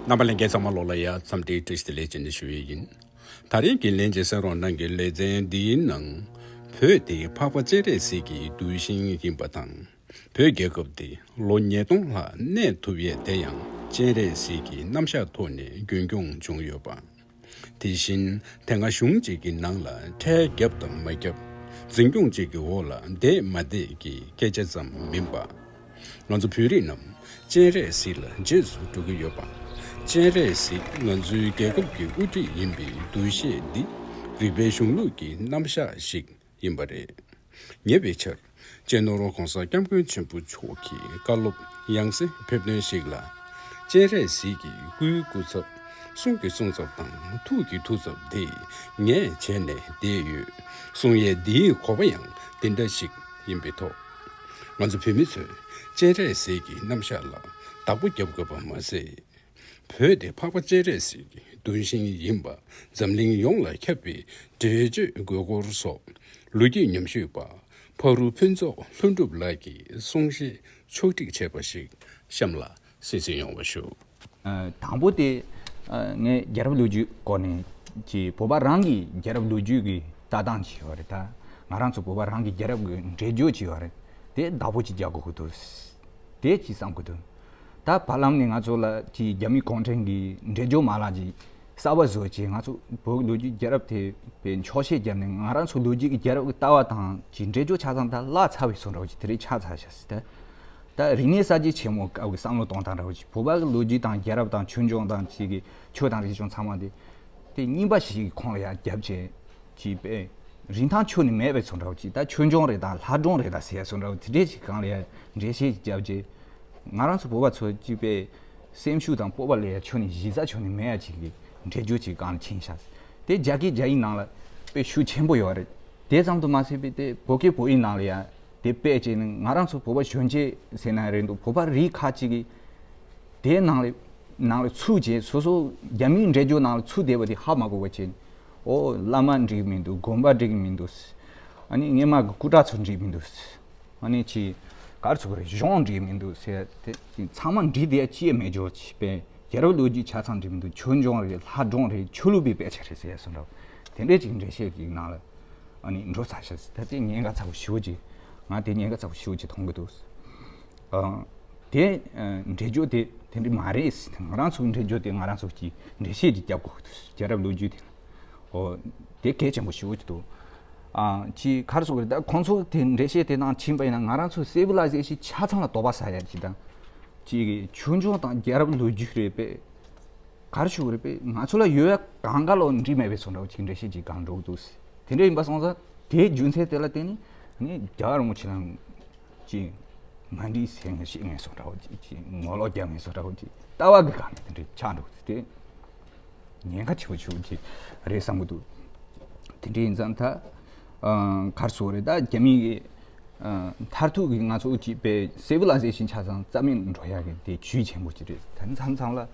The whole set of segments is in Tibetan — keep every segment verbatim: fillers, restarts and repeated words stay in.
རྣམ་པ་ལྷན་རྒྱས་ཚང་མ་ལོ་ལ་ཡ་འཚམས་འདྲིའི་བཀྲ་ཤིས་བདེ་ལེགས་བྱས་ནས་ཞུ་ཡས་ཡིན། ད་རེས་ཀྱི་ལན་གཅིག་གསན་རོགས་གནང་གི། ལེ་ཚན་འདིའི་ནང་བོད་དེ་འཕགས་པ་སྤྱན་རས་གཟིགས་ཀྱི་གདུལ་ཞིང་ཡིན་པ་དང་། བོད་རྒྱལ་ཁབ་འདི་ལོ་ཉིས་སྟོང་ལྷག་གནས་ཐུབ་ཡས་དེ་ཡང་སྤྱན་རས་གཟིགས་ཀྱི་རྣམ་གཞག་ཐོག་ནས་རྒྱུན་འཁྱོངས་བྱུང་ཡོད་པ། དེ་བཞིན་དེ་སྔ་གཞུང་གཅིག་གི་ནང་ལ་ཁྲལ་བརྒྱབ་དང་མ་བརྒྱབ། འཛིན་སྐྱོང་གཅིག་གི་འོག་ལ་བསྡད་མ་བསྡད་ཀྱི་སྐད་ཆ་ཙམ་མིན་པ། ང་ཚོ་བོད་རིགས་རྣམས་སྤྱན་རས་གཟིགས་ལ་རྗེས་སུ་འགྲོ་གི་ཡོད་པ། སྤྱན་རས་གཟིགས་ང་ཚོའི་རྒྱལ་ཁབ་ཀྱི་དབུ་ཁྲིད་ཡིན་པའི་འདུ་ཤེས་འདི་རིགས་པའི་གཞུང་ལུགས་ཀྱི་རྣམ་གཞག་ཞིག་ཡིན་པ་རེད། ཉེ་བའི་ཆར་སྤྱི་ནོར་༸གོང་ས་༸སྐྱབས་མགོན་ཆེན་པོ་མཆོག་གི་བཀའ་སློབ་ཡང་སེ་ཕེབས་དོན་ཞིག་ལ། སྤྱན་རས་གཟིགས་ཀྱི་སྐུའི་སྐུ་ཚབ། གསུང་གི་གསུང་ཚབ་དང་ཐུགས་ཀྱི་ཐུགས་ཚབ་དེ་ངས་བྱས་ནས་བསྡད་ཡོད། གསུང་ཡས་འདིའི་གོ་བ་ཡང་འདི་འདྲ་ཞིག་ཡིན་པའི་ཐོག། ང་ཚོ་བོད་མི་ཚོས་སྤྱན་རས་གཟིགས་ཀྱི་རྣམ་གཞག་ལ་བདག་པོ་རྒྱབ་དགོས་པ་མ་ཟད། བོད་དེ་འཕགས་པ་སྤྱན་རས་གཟིགས་ཀྱི་གདུལ་ཞིང་ཡིན་པ་འཛམ་གླིང་ཡོངས་ལ་ཁྱབ་པའི་འགྲེལ་བརྗོད་དགོས་སྐོར་སོགས་ལོ་རྒྱུས་ཉམས་ཞིབ་པ་ཕ་རུ་ཕུན་ཚོགས་ལྷུན་གྲུབ་ལགས་ཀྱིས་གསུང་བཤད་ཕྱོགས་སྒྲིག་བྱས་པ་ཞིག་གཤམ་ལ་གསན་གཟིགས་ཡོང་བ་ཞུ། ཨ། དང་པོ་དེ། ཨ། ངས་རྒྱལ་རབས་ལོ་རྒྱུས་སྐོར་ནས་ཀྱི་བོད་པ་རང་གི་རྒྱལ་རབས་ལོ་རྒྱུས་ཀྱི་ལྟ་སྟངས་ཅིག་ཡོད་རེད། ད་ང་རང་ཚོ་བོད་པ་རང་གི་རྒྱལ་རབས་ཀྱི་འགྲེལ་བརྗོད་ཅིག་ཡོད་རེད། དེ་བདག་པོ་ཅིག་རྒྱག་དགོས་ཀྱི་འདུག་དེ་ཅིག་བསམ་གྱི་འདུག་ད་བར་ལམ་ནས་ང་ཚོ་ལ་ཀྱི་རྒྱ་མི་གུང་ཁྲན་གྱི་འགྲེལ་བརྗོད་མ་ལག་ཅིག་གསར་པ་བཟོས་བྱས། ང་ཚོ་བོད་ཀྱི་ལོ་རྒྱུས་རྒྱལ་རབས་དེ་བའི་འཁྱོག་བཤད་བརྒྱབ་ནས། ང་རང་ཚོ་ལོ་རྒྱུས་ཀྱི་རྒྱལ་རབས་ཀྱི་ལྟ་བ་དང་ཀྱི་འགྲེལ་བརྗོད་ཆ་ཚང་ད་བརླག་ཚར་བའི་བཟོ་འདྲ་བོ་ཅིག་དེ་རིང་ཆགས་ཚར་ཤག་ཟེར། ད་ད་རིག་གནས་གསར་བརྗེ་ཆེན་མོའི་སྐབས་ཀྱི་བསམ་བློ་གཏོང་སྟངས་འདྲ་བོ་ཅིག་བོད་པ་གི་ལོ་རྒྱུས་དང་རྒྱལ་རབས་དང་ཆོས་འབྱུང་དང་ཅིག་གི་ཆོས་དང་རིག་གཞུང་ཚང་མ་དེ་དེ་རྙིང་པ་ཞིག་གི་ཁོངས་ལ་ཡར་བརྒྱབ་བྱས། ཅིག་པས་རིན་ཐང་ཁྱོན་ནས་མེད་པའི་བཟོ་འདྲ་བོ་ཅིག་ད་ཆོས་འབྱུང་རེད་དང་ལྷ་སྒྲུང་རེད་དང་ཟེར་བཟོ་འདྲ་བོ་དེ་འདྲས་ཅིག་སྒང་ལ་ཡར་འགྲེལ་བཤད་ཅིག་བརྒྱབ་བྱས། ང་རང་ཚོ་བོད་པ་ཚོ་ཅིག་པས་སེམས་ཤུགས་དང་སྤོབས་པ་ལ་ཡར་ཁྱོན་ནས་གཞི་རྩ་ཁྱོན་ནས་མེད་ཡ་ཅིག་གི་འགྲེལ་བརྗོད་ཅིག་སྒང་ལ་ཕྱིན་ཤག་དེ་རྒྱ་སྐད་རྒྱ་ཡིག་ནང་ལ་དཔེ་ཤུགས་ཆེན་པོ་ཡོད་རེད། དེ་ཙམ་དུ་མ་ཟད་པའི་དེ་བོད་སྐད་བོད་ཡིག་ནང་ལ་ཡང་དེ་སྤེལ་བྱས་ནས། ང་རང་ཚོ་བོད་པ་གཞོན་སྐྱེས་ཟེར་ན་རེད་འདུག་བོད་པ་རིགས་ཁག་ཅིག་གིས་དེའི་ནང་ལ་ནང་ལ་ཚུད་བྱས། སོ་སོ་རྒྱ་མིའི་འགྲེལ་བརྗོད་ནང་ལ་ཚུད་བསྡད་པ་དེ་ཧ་མ་གོ་བ་བྱས་ནས། ཨོ་བླ་མ་འགྲིག་གི་མི་འདུག་དགོན་པ་འགྲིག་གི་མི་འདུག་ཨ་ནི་སྔོན་མ་གི་སྐུ་དྲག་ཚོ་འགྲིག་མི་འདུག་ཨ་ནི་ཅིག་ག་རེ་ཟེར་དགོས་རེད། གཞུང་འགྲིག་མི་འདུག་ཟེར། དེ་ཚང་མ་འགྲིག་བསྡད་ཅི་ཡང་མེད་འཇོག་ཅིག་པས། རྒྱལ་རབས་ལོ་རྒྱུས་ཆ་ཚང་འགྲིག་མི་འདུག་ཆོས་འབྱུང་རེད། ལྷ་སྒྲུང་རེད། ཆོས་ལུགས་པའི་དཔེ་ཆ་རེད་ཟེར་ཡ་བཟོ་འདྲ་དེ་འདྲས་ཅིག་འགྲེལ་བཤད་ཀྱི་ནང་ལ་ཨ་ནི་འགྲོ་ཚར་ཤག་ད་དེ་ཉེན་ཁ་ཚ་པོ་ཞེ་པོ་ཅིག་ང་དེ་ཉེན་ཁ་ཚ་པོ་ཞེ་པོ་ཅིག་མཐོང་གི་འདུག་ཨ། དེ་ཨ་འགྲེལ་བརྗོད་དེ་དེ་འདྲས་མ་རེད། ང་རང་ཚོའི་འགྲེལ་བརྗོད་དེ་ང་རང་ཚོ་གིས་འགྲེལ་བཤད་ཅིག་རྒྱབ་དགོས་ཀྱི་འདུག་རྒྱལ་རབས་ལོ་རྒྱུས་དེ་ལ། ཨོ། དེ་གལ་ཆེན་པོ་ཞེ་པོ་ཅིག་འདུག་ཨ། ཅིག་ག་རེ་ཟེར་དགོས་རེད། ད་ཁོང་ཚོ་དེ་འགྲེལ་བཤད་དེ་ནང་ཕྱིན་པ་ཡིན་ན། ང་རང་ཚོ་སི་ཝི་ལའི་ཟེ་ཤན་ཆ་ཚང་ལ་དོགས་པ་ཟ་ཡ་ཅིག་དང་། ཅིག་ཆོས་འབྱུང་དང་རྒྱལ་རབས་ལོ་རྒྱུས་རེད་པས། ག་རེ་ཞུ་དགོས་རེད་པས། ང་ཚོ་ལ་ཡོད་ཡ་གང་ག་ལོ་འགྲིག་མེད་པའི་བཟོ་འདྲ་བོ་ཅིག་འགྲེལ་བཤད་ཅིག་སྒང་འགྲོ་གི་འདུག་དེ་འདྲ་ཡིན་པ་སོང་ཙང་དེའི་རྒྱུ་མཚན་དེ་ལ་བརྟེན་ནས་ནི་རྒྱལ་བ་རིན་པོ་ཆེ་ལ་ཅིག་མ་འགྲིག་ཟེར་ངེས་བཤད་ངེས་བཟོ་འདྲ་བོ་ཅིག་ཅིག་ངོ་ལོག་རྒྱག་ངེས་བཟོ་འདྲ་བོ་ཅིག་ལྟ་བ་གི་སྒང་ནས་དེ་འདྲ་ཆགས་འགྲོ་གི་འདུག་དེ་ཉེན་ཁ་ཆེ་བོ་ཆེ་བོ་ཅིག་རེད་བསམ་གི་འདུག་དེ་འདྲ་ཡིན་ཙང་ད་ཨ་ག་རེ་ཟེར་དགོས་རེད། ད་རྒྱ་མི་གི་ཨ་མཐར་ཐུག་གི་ང་ཚོ་ཅིག་པའི་སི་ཝི་ལའི་ཟེ་ཤན་ཆ་ཚང་རྩ་མེད་འགྲོ་ཡ་གི་དེ་ཇུས་ཆེན་པོ་ཅིག་རེད། ད་མཚམས་མཚམས་ལ་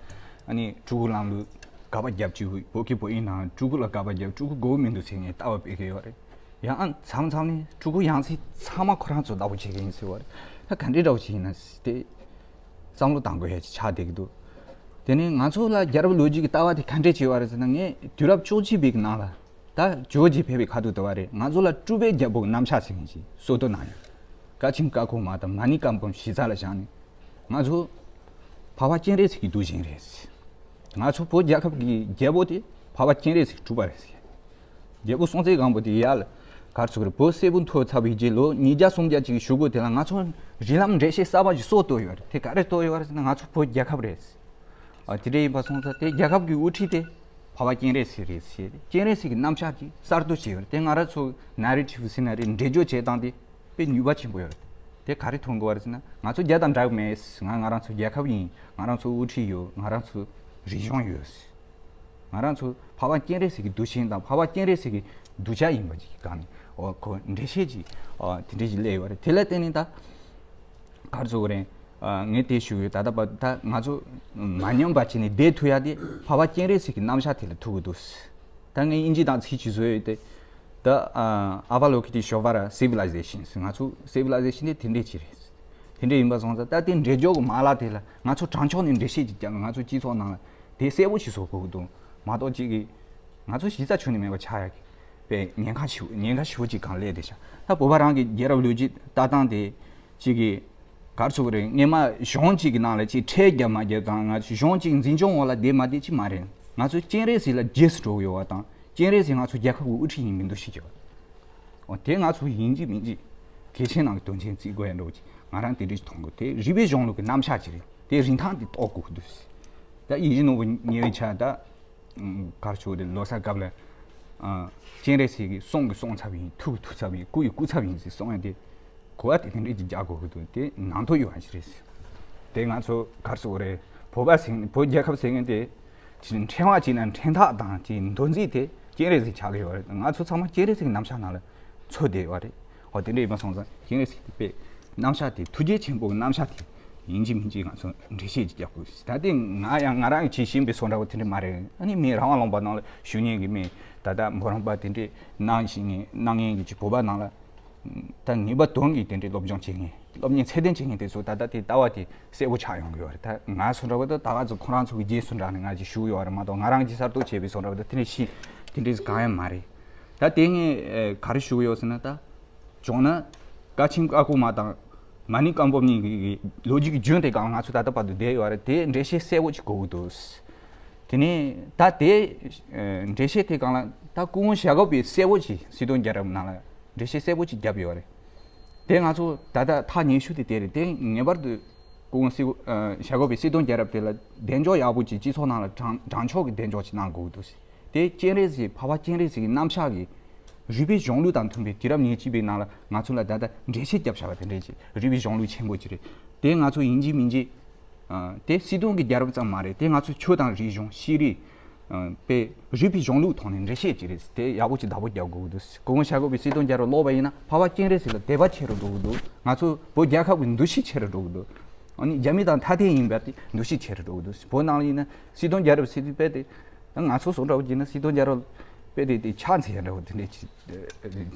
ཨ་ནི་སྤྲུལ་སྐུ་ལམ་ལུགས་དགག་པ་རྒྱབ་ཅིག་བོད་ཀྱི་བོད་ཡིག་ནང་སྤྲུལ་སྐུ་ལ་དགག་པ་རྒྱབ། སྤྲུལ་སྐུ་དགོས་མི་འདུག་ཟེར་ངས་ལྟ་བ་སྤེལ་གི་ཡོད་རེད། ཡང་མཚམས་མཚམས་ནས་སྤྲུལ་སྐུ་ཡང་སྲིད་ཚང་མ་ཁོ་རང་ཚོ་བདག་པོ་བྱེད་མཁན་ཡིན་ཟེར་བ་རེད། ད་ག་འདྲའི་འདྲ་བོ་ཞིག་ཡིན་ན་ཟེར་ཏེ་བསམ་བློ་གཏང་དགོས་ཡ་ཅིག་ཆགས་བསྡད་ཀྱི་འདུག་དེ་ནས་ང་ཚོ་ལ་རྒྱལ་རབས་ལོ་རྒྱུས་ཀྱི་ལྟ་བ་དེ་ག་འདྲས་བྱས་པ་རེད་ཟེར་ན། ངས་དུས་རབས་བཅུ་གཅིག་པའི་གི་ནང་ལ་ད་ཇོ་བོ་རྗེ་ཕེབས་པའི་ཁ་ཐུག་དེ་བ་རེད། ང་ཚོ་ལ་སྤྲུལ་པའི་རྒྱལ་པོ་གི་རྣམ་གཞག་ཟེར་མཁན་ཞིག་བསོད་བདེ་སྣང་ཡོད། ཀ་ཆེན་ཀ་ཁོལ་མ་དང་མ་ཎི་བཀའ་འབུམ་གཞི་རྩ་ལ་བཞག་ནས། ང་ཚོ་འཕགས་པ་སྤྱན་རས་གཟིགས་ཀྱི་གདུལ་ཞིང་རེད། ང་ཚོ་བོད་རྒྱལ་ཁབ་ཀྱི་རྒྱལ་པོ་དེ་འཕགས་པ་སྤྱན་རས་གཟིགས་སྤྲུལ་པ་རེད། རྒྱལ་པོ་སྲོང་བཙན་སྒམ་པོ་དེ་ཡར་ལ་ག་རེ་ཟེར་དགོས་རེད། བོད་སིལ་བུ་འཐོར་ཚར་བའི་རྗེས་ལོ་ཉིས་བརྒྱ་སུམ་བརྒྱ་ཅིག་གི་གཞུག་གུ་དེ་ལ་ང་ཚོ་རིགས་ལམ་འགྲེལ་བཤད་གསར་པ་ཞིག་སྲོལ་གཏོད་ཡོད་རེད། དེ་ག་རེ་གཏོད་ཡོད་རེད་ཟེར་ན། ང་ཚོ་བོད་རྒྱལ་ཁབ་རེད། ཨ། དེ་འདྲ་ཡིན་པ་སོང་ཙང་དེ་རྒྱལ་ཁབ་ཀྱི་དབུ་ཁྲིད་དེ་འཕགས་པ་སྤྱན་རས་གཟིགས་རེད་ཟེར་ཏེ། སྤྱན་རས་གཟིགས་ཀྱི་རྣམ་གཞག་ཅིག་གསར་གཏོད་བྱས་ཡོད་རེད། དེ་ང་རང་ཚོ་ནེ་རེ་ཊིབ་ཟེར་ན་རེད། འགྲེལ་བརྗོད་བྱེད་སྟངས་དེ་དཔེ་ནུས་པ་ཆེན་པོ་ཡོད་རེད། དེ་ག་རེ་མཐོང་དགོས་པ་རེད་ཟེར་ན། ང་ཚོ་རྒྱ་དང་འདྲ་གི་མེད། ང་ང་རང་ཚོ་རྒྱལ་ཁབ་ཡིན། ང་རང་ཚོ་དབུ་ཁྲིད་ཡོད། ང་རང་ཚོ་རིག་གཞུང་ཡོད། ང་རང་ཚོ་འཕགས་པ་སྤྱན་རས་གཟིགས་ཀྱི་གདུལ་ཞིང་དང་འཕགས་པ་སྤྱན་རས་གཟིགས་ཀྱི་གདུལ་བྱ་ཡིན་པ་ཅིག་གི་སྒང་ནས། འོ། ཁོ་འགྲེལ་བཤད་ཅིག་ཨ། དེ་འདྲ་ཞིག་སླེབས་ཡོད་རེད། དེ་ལ་བརྟེན་ནས་ད་ག་རེ་ཟེར་དགོས་རེད། ཨ། ངས་དེ་ཞུ་གི་ཡོད། ད་ལྟ་བར་ད་ང་ཚོ་མ་ཉམས་པ་བྱས་ནས་བསྡད་ཐུབ་ཡ་དེ་འཕགས་པ་སྤྱན་རས་གཟིགས་ཀྱི་རྣམ་གཞག་དེ་ལ་ཐུག་གི་འདུག་ད་ངས་དབྱིན་ཇི་དང་ཚིག་ཅིག་བཟོས་ཡོད་དེ། The, uh, Avalokiteshvara Civilization. ང་ཚོ་སི་ཝི་ལའི་ཟེ་ཤན་དེ་དེ་འདྲས་ཅིག་རེད། དེ་འདྲས་ཡིན་པ་སོང་ཙང་ད་དེ་འགྲེལ་བརྗོད་ཀྱི་མ་ལག་དེ་ལ་ང་ཚོ་དྲང་ཕྱོགས་ནས་འགྲེལ་བཤད་ཅིག་བརྒྱབ་ན། ང་ཚོ་སྤྱི་ཚོགས་ནང་ལ་ དེ་གསལ་པོ་ཞིག་བཟོ་དགོས་ཀྱི་འདུག་མ་གཏོགས་གཅིག་གིས་ང་ཚོ་གཞི་རྩ་ཁྱོན་ནས་མེད་པ་ཆགས་ཡག་གི་དཔེ་ཉེན་ཁ་ཞེ་པོ་ཉེན་ཁ་ཞེ་པོ་ཅིག་སྒང་སླེབས་བསྡད་ཤག་ད་བོད་པ་རང་གི་རྒྱལ་རབས་ལོ་རྒྱུས་ལྟ་སྟངས་དེ་གཅིག་གིས་ག་རེ་ཟེར་དགོས་རེད། སྔོན་མ་གཞུང་གཅིག་གི་ནང་ལ་ཅིག་ཁྲལ་རྒྱབ་མ་རྒྱབ་དང་། ང་ཚོ་གཞུང་གཅིག་འཛིན་སྐྱོང་འོག་ལ་བསྡད་མ་བསྡད་ཅིག་མ་རེད། ང་ཚོ་སྤྱན་རས་གཟིགས་ལ་རྗེས་སུ་འགྲོ་གི་ཡོད་པ་དང་། སྤྱན་རས་གཟིགས་ང་ཚོ་རྒྱལ་ཁབ་ཀྱི་དབུ་ཁྲིད་ཡིན་མི་འདུག་ཤེས་ཀྱི་ཡོད། འོ་དེ་ང་ཚོ་ཡིན་གཅིག་མིན་གཅིག་གལ་ཆེན་ནང་གི་དོན་ཆེན་བརྩི་དགོས་ཡ་འདྲ་བོ་ཅིག་ང་རང་དེ་འདྲ་ཞིག་མཐོང་གི། དེ་རིག་པའི་གཞུང་ལུགས་ཀྱི་རྣམ་གཞག་ཅིག་རེད། དེ་རིན་ཐང་དེ་རྟོགས་དགོས་ཀྱི་འདུག་ད་ཡིད་བཞིན་ནོར་བུ་ཉེ་བའི་ཆར་ད་གར་ཆོག་དེ་ལོ་གསར་སྐབས་ལ་ཨ་སྤྱན་རས་གཟིགས་ཀྱི་གསུང་གི་གསུང་ཚབ་ཡིན། ཐུགས་ཀྱི་ཐུགས་ཚབ་ཡིན། སྐུ་ཡི་སྐུ་ཚབ་ཡིན་ཟེར་གསུང་ཡ་དེ་གོ་བ་དེ་དེ་འདྲ་ཅིག་རྒྱག་དགོས་ཀྱི་འདུག་དེ་ནང་དོན་ཡོད་པ་ཞིག་རེད། དེ་ང་ཚོ་གར་སོང་རེད། བོད་པ་ཟེར་མཁན། བོད་རྒྱལ་ཁབ་ཟེར་མཁན་དེ་ཕྲེང་བ་གཅིག་ན་ཕྲེང་ཐག་དང་གཅིག་མདོ་འཛིན་དེ་སྤྱན་རས་གཟིགས་ཆགས་ཀྱི་ཡོད་རེད། ང་ཚོ་ཚང་མ་སྤྱན་རས་གཟིགས་ཀྱི་རྣམ་གཞག་ནང་ལ་འཚོ་བསྡད་ཡོད་རེད། འོ་དེ་འདྲ་ཡིན་པ་སོང་ཙང་སྤྱན་རས་གཟིགས་དེ་དཔེ་རྣམ་གཞག་དེ་ཐུགས་རྗེ་ཆེན་པོ་གི་རྣམ་གཞག་དེ་ཡིན་གཅིག་མིན་གཅིག་ང་ཚོ་འགྲེལ་བཤད་ཅིག་རྒྱག་དགོས། ད་དེ་ང་ཡང་ང་རང་གི་ཇི་བཞིན་པའི་བཟོ་འདྲ་བོ་དེ་འདྲ་མ་རེད། ཨ་ནི་མི་རང་དབང་ལུང་པ་ནང་ལ་བཞུགས་མཁན་གྱི་མི་ད་ལྟ་འབུམ་རམས་པ་དེ་འདྲས་གནང་བཞིན་གནང་མཁན་གྱི་ཅིག་བོད་པ་ནང་ལ་ད་ངེས་པ་དོན་གྱི་དེ་འདྲའི་སློབ་སྦྱོང་བྱེད་མཁན། སློབ་གཉེར་ཚད་ལྡན་བྱེད་མཁན་དེ་ཚོ་ད་ལྟ་དེ་ལྟ་བ་དེ་གསལ་པོ་ཆགས་ཡོང་གི་ཡོད་རེད། ད་ང་ཚོ་འདྲ་བོ་ད་ད་ག་ཚོད་ཁོ་རང་ཚོ་གི་རྗེས་སུ་འབྲངས་ནས་ང་ཅིག་བཞུགས་ཡོད་རེད་མ་གཏོགས། ང་རང་གིས་གསར་གཏོད་བྱས་པའི་བཟོ་འདྲ་བོ་ད་དེ་འདྲ་ཞིག་དེ་འདྲ་ཞིག་གང་ཡང་མ་རེད། ད་དེ་ངས་ཨེ་ག་རེ་ཞུ་གི་ཡོད་ཟེར་ན། ད་བྱུང་ན་ཀ་ཆེན་ཀ་ཁུག་མ་དང་མ་ཎི་བཀའ་འབུམ་གཉིས་ཀྱི་ལོ་རྒྱུས་ཀྱི་རྒྱུན་དེ་གང་ང་ཚོ་ད་ལྟ་བར་དུ་བསྡད་ཡོད་རེད། དེ་འགྲེལ་བཤད་གསལ་པོ་ཅིག་དགོས་ཀྱི་འདུག་དེ་ནས་ད་དེ་ཨེ་འགྲེལ་བཤད་དེ་གང་ལ་ད་སྐུ་ངོ་ཞྭ་སྒབ་པས་གསལ་པོ་ཅིག་སྲིད་དོན་རྒྱལ་རབས་ནང་ལ་འགྲེལ་བཤད་གསལ་པོ་ཅིག་བརྒྱབ་ཡོད་རེད། དེ་ང་ཚོ་ད་ལྟ་ཐག་ཉེ་ཤོས་དེ་དེ་རེད། དེ་ངེས་པར་དུ་སྐུ་ངོ་སྲིད་ཨ་ཞྭ་སྒབ་པའི་སྲིད་དོན་རྒྱལ་རབས་དེ་ལ་གདེང་འཇོག་ཡག་པོ་ཅིག་སྤྱི་ཚོགས་ནང་ལ་དྲང་དྲང་ཕྱོགས་ཀྱི་གདེང་འཇོག་ཅིག་གནང་དགོས་འདུག་དེ་སྤྱན་རས་གཟིགས། འཕགས་པ་སྤྱན་རས་གཟིགས་ཀྱི་རྣམ་གཞག་གི་རིག་པའི་གཞུང་ལུགས་དང་མཐུན་པའི་དུས་རབས་ཉེར་གཅིག་པའི་ནང་ལ་ང་ཚོ་ལ་ད་ལྟ་འགྲེལ་བཤད་བརྒྱབ་བཞག་པ་དེ་འདྲས་ཀྱི་རིག་པའི་གཞུང་ལུགས་ཆེན་པོ་ཅིག་རེད། དེ་ང་ཚོ་ཡིན་གཅིག་མིན་གཅིག་ཨ་དེ་སྲིད་དོན་གྱི་རྒྱལ་རབས་ཙམ་མ་རེད། དེ་ང་ཚོ་ཆོས་དང་རིག་གཞུང་། ཤེས་རིག་ཨ་དཔེ་རིག་པའི་གཞུང་ལུགས་ཐོག་ནས་འགྲེལ་བཤད་ཅིག་རེད། དེ་ཡག་པོ་ཅིག་བདག་པོ་རྒྱག་དགོས་ཀྱི་འདུག་སྐུ་ངོ་ཞྭ་སྒབ་པའི་སྲིད་དོན་རྒྱལ་རབས་ཀློག་པ་ཡིན་ན་འཕགས་པ་སྤྱན་རས་གཟིགས་ལ་དད་པ་ཆེ་རུ་འགྲོ་གི་འདུག་ང་ཚོ་བོད་རྒྱལ་ཁབ་ཀྱི་འདུ་ཤེས་ཆེ་རུ་འགྲོ་གི་འདུག་ཨ་ནི་རྒྱ་མི་དང་ཐ་དད་ཡིན་པ་དེ་འདུ་ཤེས་ཆེ་རུ་འགྲོ་གི་འདུག་བོད་ནང་ལ་ཡིན་ན་སྲིད་དོན་རྒྱལ་རབས་ཟེར་དུས་དཔེ་དེ། ད་ང་ཚོ་བཟོ་འདྲ་བོ་བྱས་ན་སྲིད་དོན་རྒྱལ་རབས་དཔེ་དེ་དེ་ཕྱག་འཚལ་ཡ་འདྲ་བོ་དེ་འདྲས་ཅིག་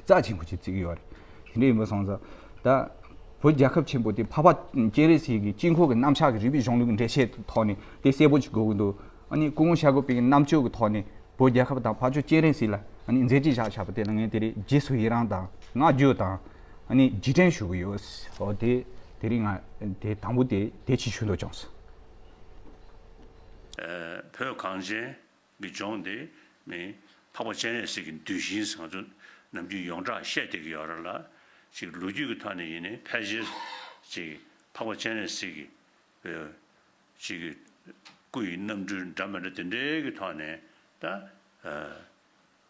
རྩ་ཆེན་པོ་ཅིག་བརྩི་གི་ཡོད་རེད། དེ་འདྲས་ཡིན་པ་སོང་ཙང་ད་བོད་རྒྱལ་ཁབ་ཆེན་པོ་དེ་འཕགས་པ་སྤྱན་རས་གཟིགས་ཀྱི་དཀྱིལ་འཁོར་གྱི་རྣམ་གཞག་གི་རིག་པའི་གཞུང་ལུགས་ཀྱི་འགྲེལ་བཤད་ཐོག་ནས་དེ་གསལ་པོ་ཅིག་དགོས་ཀྱི་འདུག་ཨ་ནི་སྐུ་ངོ་ཞྭ་སྒབ་པའི་རྣམ་དཔྱོད་ཀྱི་ཐོག་ནས་བོད་རྒྱལ་ཁབ་དང་འཕགས་མཆོག་སྤྱན་རས་གཟིགས་ལ་ཨ་ནི་མཛད་རྗེས་བཞག་བཞག་པ་དེ་ལ་ངས་དེ་རིང་རྗེས་སུ་ཡི་རང་དང་བསྔགས་བརྗོད་དང་ཨ་ནི་རྗེས་དྲན་ཞུ་གི་ཡོད། འོ་དེ་དེ་རིང་ང་དེ་དང་པོ་དེ་དེ་ཅིག་ཞུ་འདོད་བྱུང་སོང་། ཨ་བོད་གངས་ཅན་གི་ལྗོངས་འདི་མི་འཕགས་པ་སྤྱན་རས་གཟིགས་ཀྱི་གདུལ་ཞིང་ཟེར་ང་ཚོ་ནམ་རྒྱུན་ཡོངས་གྲགས་བཤད་བསྡད་ཀྱི་ཡོད་རེད་ལ། ཅིག་ལོ་རྒྱུས་ཀྱི་ཐོག་ནས་ཡིན་ནའི་ཕལ་ཆེར་ཅིག་འཕགས་པ་སྤྱན་རས་གཟིགས་ཀྱི་ཨ་ཅིག་གི་སྐུ་ཡི་རྣམ་སྤྲུལ་འདྲ་མི་འདྲ་དེ་འདྲའི་གི་ཐོག་ནས་ད་ཨ་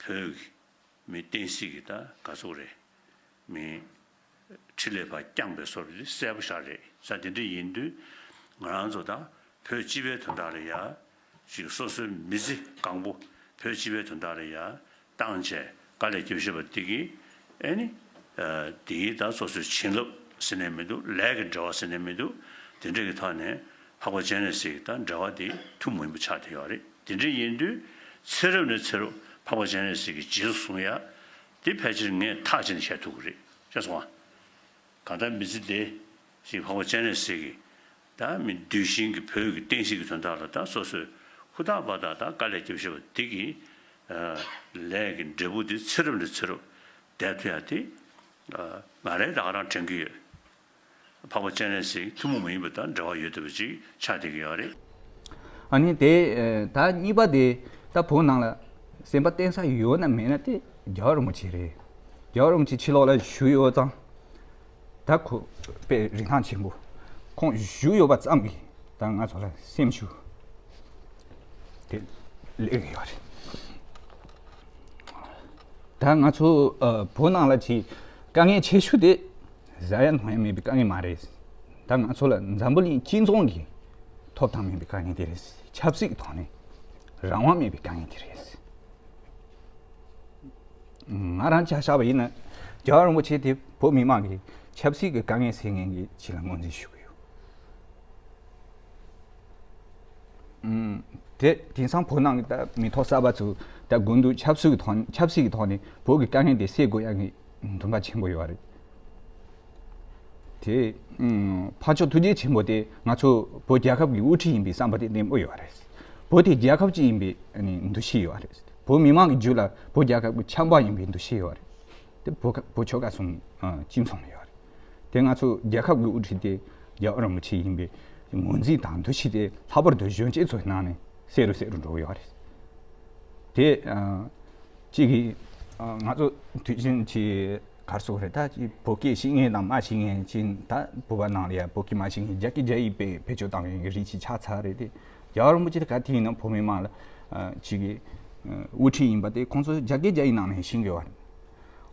བོད་ཀྱི་མི་བསྟན་སྲིད་ཀྱི་ད་ག་ཚོད་རེད། མི་འཕྲིན་ལས་པ་བསྐྱངས་པའི་བཟོ་འདྲ་དེ་གསལ་པོ་ཞིག་རེད། ས་དེ་འདྲ་ཡིན་དུས་ང་རང་ཚོ་ད་བོད་སྤྱི་པའི་དོན་དག་ལ་ཡ་ཅིག་སོ་སོའི་མི་ཚེ་གང་པོ་བོད་སྤྱི་པའི་དོན་དག་ལ་ཡ་བཏང་བྱས་དཀའ་ལས་རྒྱབ་བཞིན་པ་འདི་གིས་ཨེ་ནི་ཨ་འདི་གིས་ད་སོ་སོའི་བྱིན་རླབས་ཟེར་ནས་མི་འདུག་ལས་ཀྱི་འབྲེལ་བ་ཟེར་ནས་མི་འདུག་དེ་འདྲ་གི་ཐོག་ནས་འཕགས་པ་སྤྱན་རས་གཟིགས་ཀྱི་ད་འབྲེལ་བ་དེ་ཐུན་མོང་མ་ཡིན་པ་ཆགས་བསྡད་ཡོད་རེད། དེ་འདྲ་ཡིན་དུས་ཚེ་རབས་ནས་ཚེ་རབས་འཕགས་པ་སྤྱན་རས་གཟིགས་ཀྱི་རྗེས་སུ་བཟུང་ཡ། དེ་ཕལ་ཆེར་ངས་ཐག་བཅད་ནས་བཤད་ཐུབ་ཀྱི་རེད། ཤེས་སོང་ང་། གང་ལྟར་མི་ཚེ་འདི་ཞིག་འཕགས་པ་སྤྱན་རས་གཟིགས་ཀྱི་ད་མི་གདུལ་ཞིང་གི་བོད་ཀྱི་བསྟན་སྲིད་ཀྱི་དོན་དག་ལ་ད་སོ་སོས་ཧུར་ཐག་པ་དང་ད་དཀའ་ལས་རྒྱབ་བཞིན་པ་འདི་གི་ལས་ཀྱི་འབྲས་བུ་འདི་ཚེ་རབས་ནས་ཚེ་རབས་བསྡད་ཐུབ་ཡ་དེ་ང་རང་ད་ག་རང་དྲན་གྱི་ཡོད། འཕགས་པ་སྤྱན་རས་གཟིགས་ཐུན་མོང་མ་ཡིན་པ་དང་འབྲེལ་བ་ཡོད་བསྡད་པ་ཅིག་ཆགས་བསྡད་ཀྱི་ཡོད་རེད། ཨ་ནི་དེ་ད་གཉིས་པ་དེ་ད་བོད་ནང་ལ་སེམས་པ་གཏིང་ཟབ་ཡོད་ན་མེད་ན་དེ་རྒྱལ་བ་རིན་པོ་ཆེ་རེད། རྒྱལ་བ་རིན་པོ་ཆེ་ཕྱི་ལོགས་ལ་བཞུགས་ཡོད་ཙང་ད་ཁོ་དཔེ་རིན་ཐང་ཆེན་པོ། ཁོང་བཞུགས་ཡོད་པ་ཙམ་གྱིས་ད་ང་ཚོ་ལ་སེམས་ཤུགས་དེ་སླེབས་ཀྱི་ཡོད་རེད། ད་ང་ཚོ་ཨ་བོད་ནང་ལ་ཅིག་དཀའ་ངལ་ཆེ་ཤོས་དེ་ཟ་ཡ་འཐུང་ཡ་མེད་པའི་དཀའ་ངལ་མ་རེད། ད་ང་ཚོ་ལ་འཛམ་བུ་གླིང་སྤྱི་ཚོགས་ཀྱི་ཐོབ་ཐང་མེད་པའི་དཀའ་ངལ་དེ་རེད། ཆབ་སྲིད་ཀྱི་ཐོག་ནས་རང་དབང་མེད་པའི་དཀའ་ངལ་དེ་རེད། ང་རང་ཆ་བཞག་པ་ཡིན་ན་རྒྱལ་བ་རིན་པོ་ཆེ་དེ་བོད་མི་མང་གི་ཆབ་སྲིད་ཀྱི་དཀའ་ངལ་སེལ་མཁན་གྱི་ཅིག་ལ་ངོས་འཛིན་ཞུ་གི་ཡོད། ཨུམ། དེ་དེང་སང་བོད་ནང་གི་ད་མི་ཐོག་གསར་པ་ཚོ་ད་དགུན་དུས་ཆབ་སྲིད་ཀྱི་ཐོག་ཆབ་སྲིད་ཀྱི་ཐོག་ནས་བོད་ཀྱི་དཀའ་ངལ་དེ་སེལ་དགོས་ཡག་གི་འདུན་པ་ཆེན་པོ་ཡོད་རེད། དེ་ཨུམ། ཕར་ཕྱོགས་ཐུགས་རྗེ་ཆེན་པོ་དེ་ང་ཚོ་བོད་རྒྱལ་ཁབ་ཀྱི་དབུ་ཁྲིད་ཡིན་པའི་བསམ་པ་དེ་ནན་པོ་ཡོད་རེད། བོད་དེ་རྒྱལ་ཁབ་ཅིག་ཡིན་པའི་ཨ་ནི་འདུ་ཤེས་ཡོད་རེད། བོད་མི་མང་གི་རྒྱུད་ལ་བོད་རྒྱལ་ཁབ་ཀྱི་ཆབ་འབངས་ཡིན་པའི་འདུ་ཤེས་ཡོད་རེད། དེ་བོད་ཁ་བོད་ཆོལ་ཁ་གསུམ་ཨ་གཅིག་མཚུངས་ཡོད་རེད། དེ་ང་ཚོ་རྒྱལ་ཁབ་ཀྱི་དབུ་ཁྲིད་དེ་རྒྱལ་བ་རིན་པོ་ཆེ་ཡིན་པའི་ངོས་འཛིན་དང་འདུ་ཤེས་དེ་ལྷག་པར་དུ་གཞོན་སྐྱེས་ཚོའི་ནང་ནས་གསལ་རུ་གསལ་རུ་འགྲོ་གི་ཡོད་རེད། དེ་ཨ་གཅིག་གིས་ཨ་ང་ཚོ་དུས་རྒྱུན་གྱི་གར་སོགས་རེད། ད་ཅིག་བོད་སྐད་ཤེས་མཁན་དང་མ་ཤེས་མཁན་ཅིག་ད་བོད་པ་ནང་ལ་ཡ་བོད་སྐད་མ་ཤེས་མཁན་རྒྱ་སྐད་རྒྱ་ཡིག་བེད་བེད་སྤྱོད་བཏང་མཁན་གྱི་རིགས་ཅིག་ཆགས་ཚར་རེད་དེ། རྒྱལ་བ་རིན་པོ་ཆེ་དེ་ག་དེ་ཡིན་ན་བོད་མི་མང་ལ་ཨ་ཅིག་གི་ཨ་དབུ་ཁྲིད་ཡིན་པ་དེ་ཁོང་ཚོ་རྒྱ་སྐད་རྒྱ་ཡིག་ནང་ནས་ཤེས་དགོས་པ་རེད།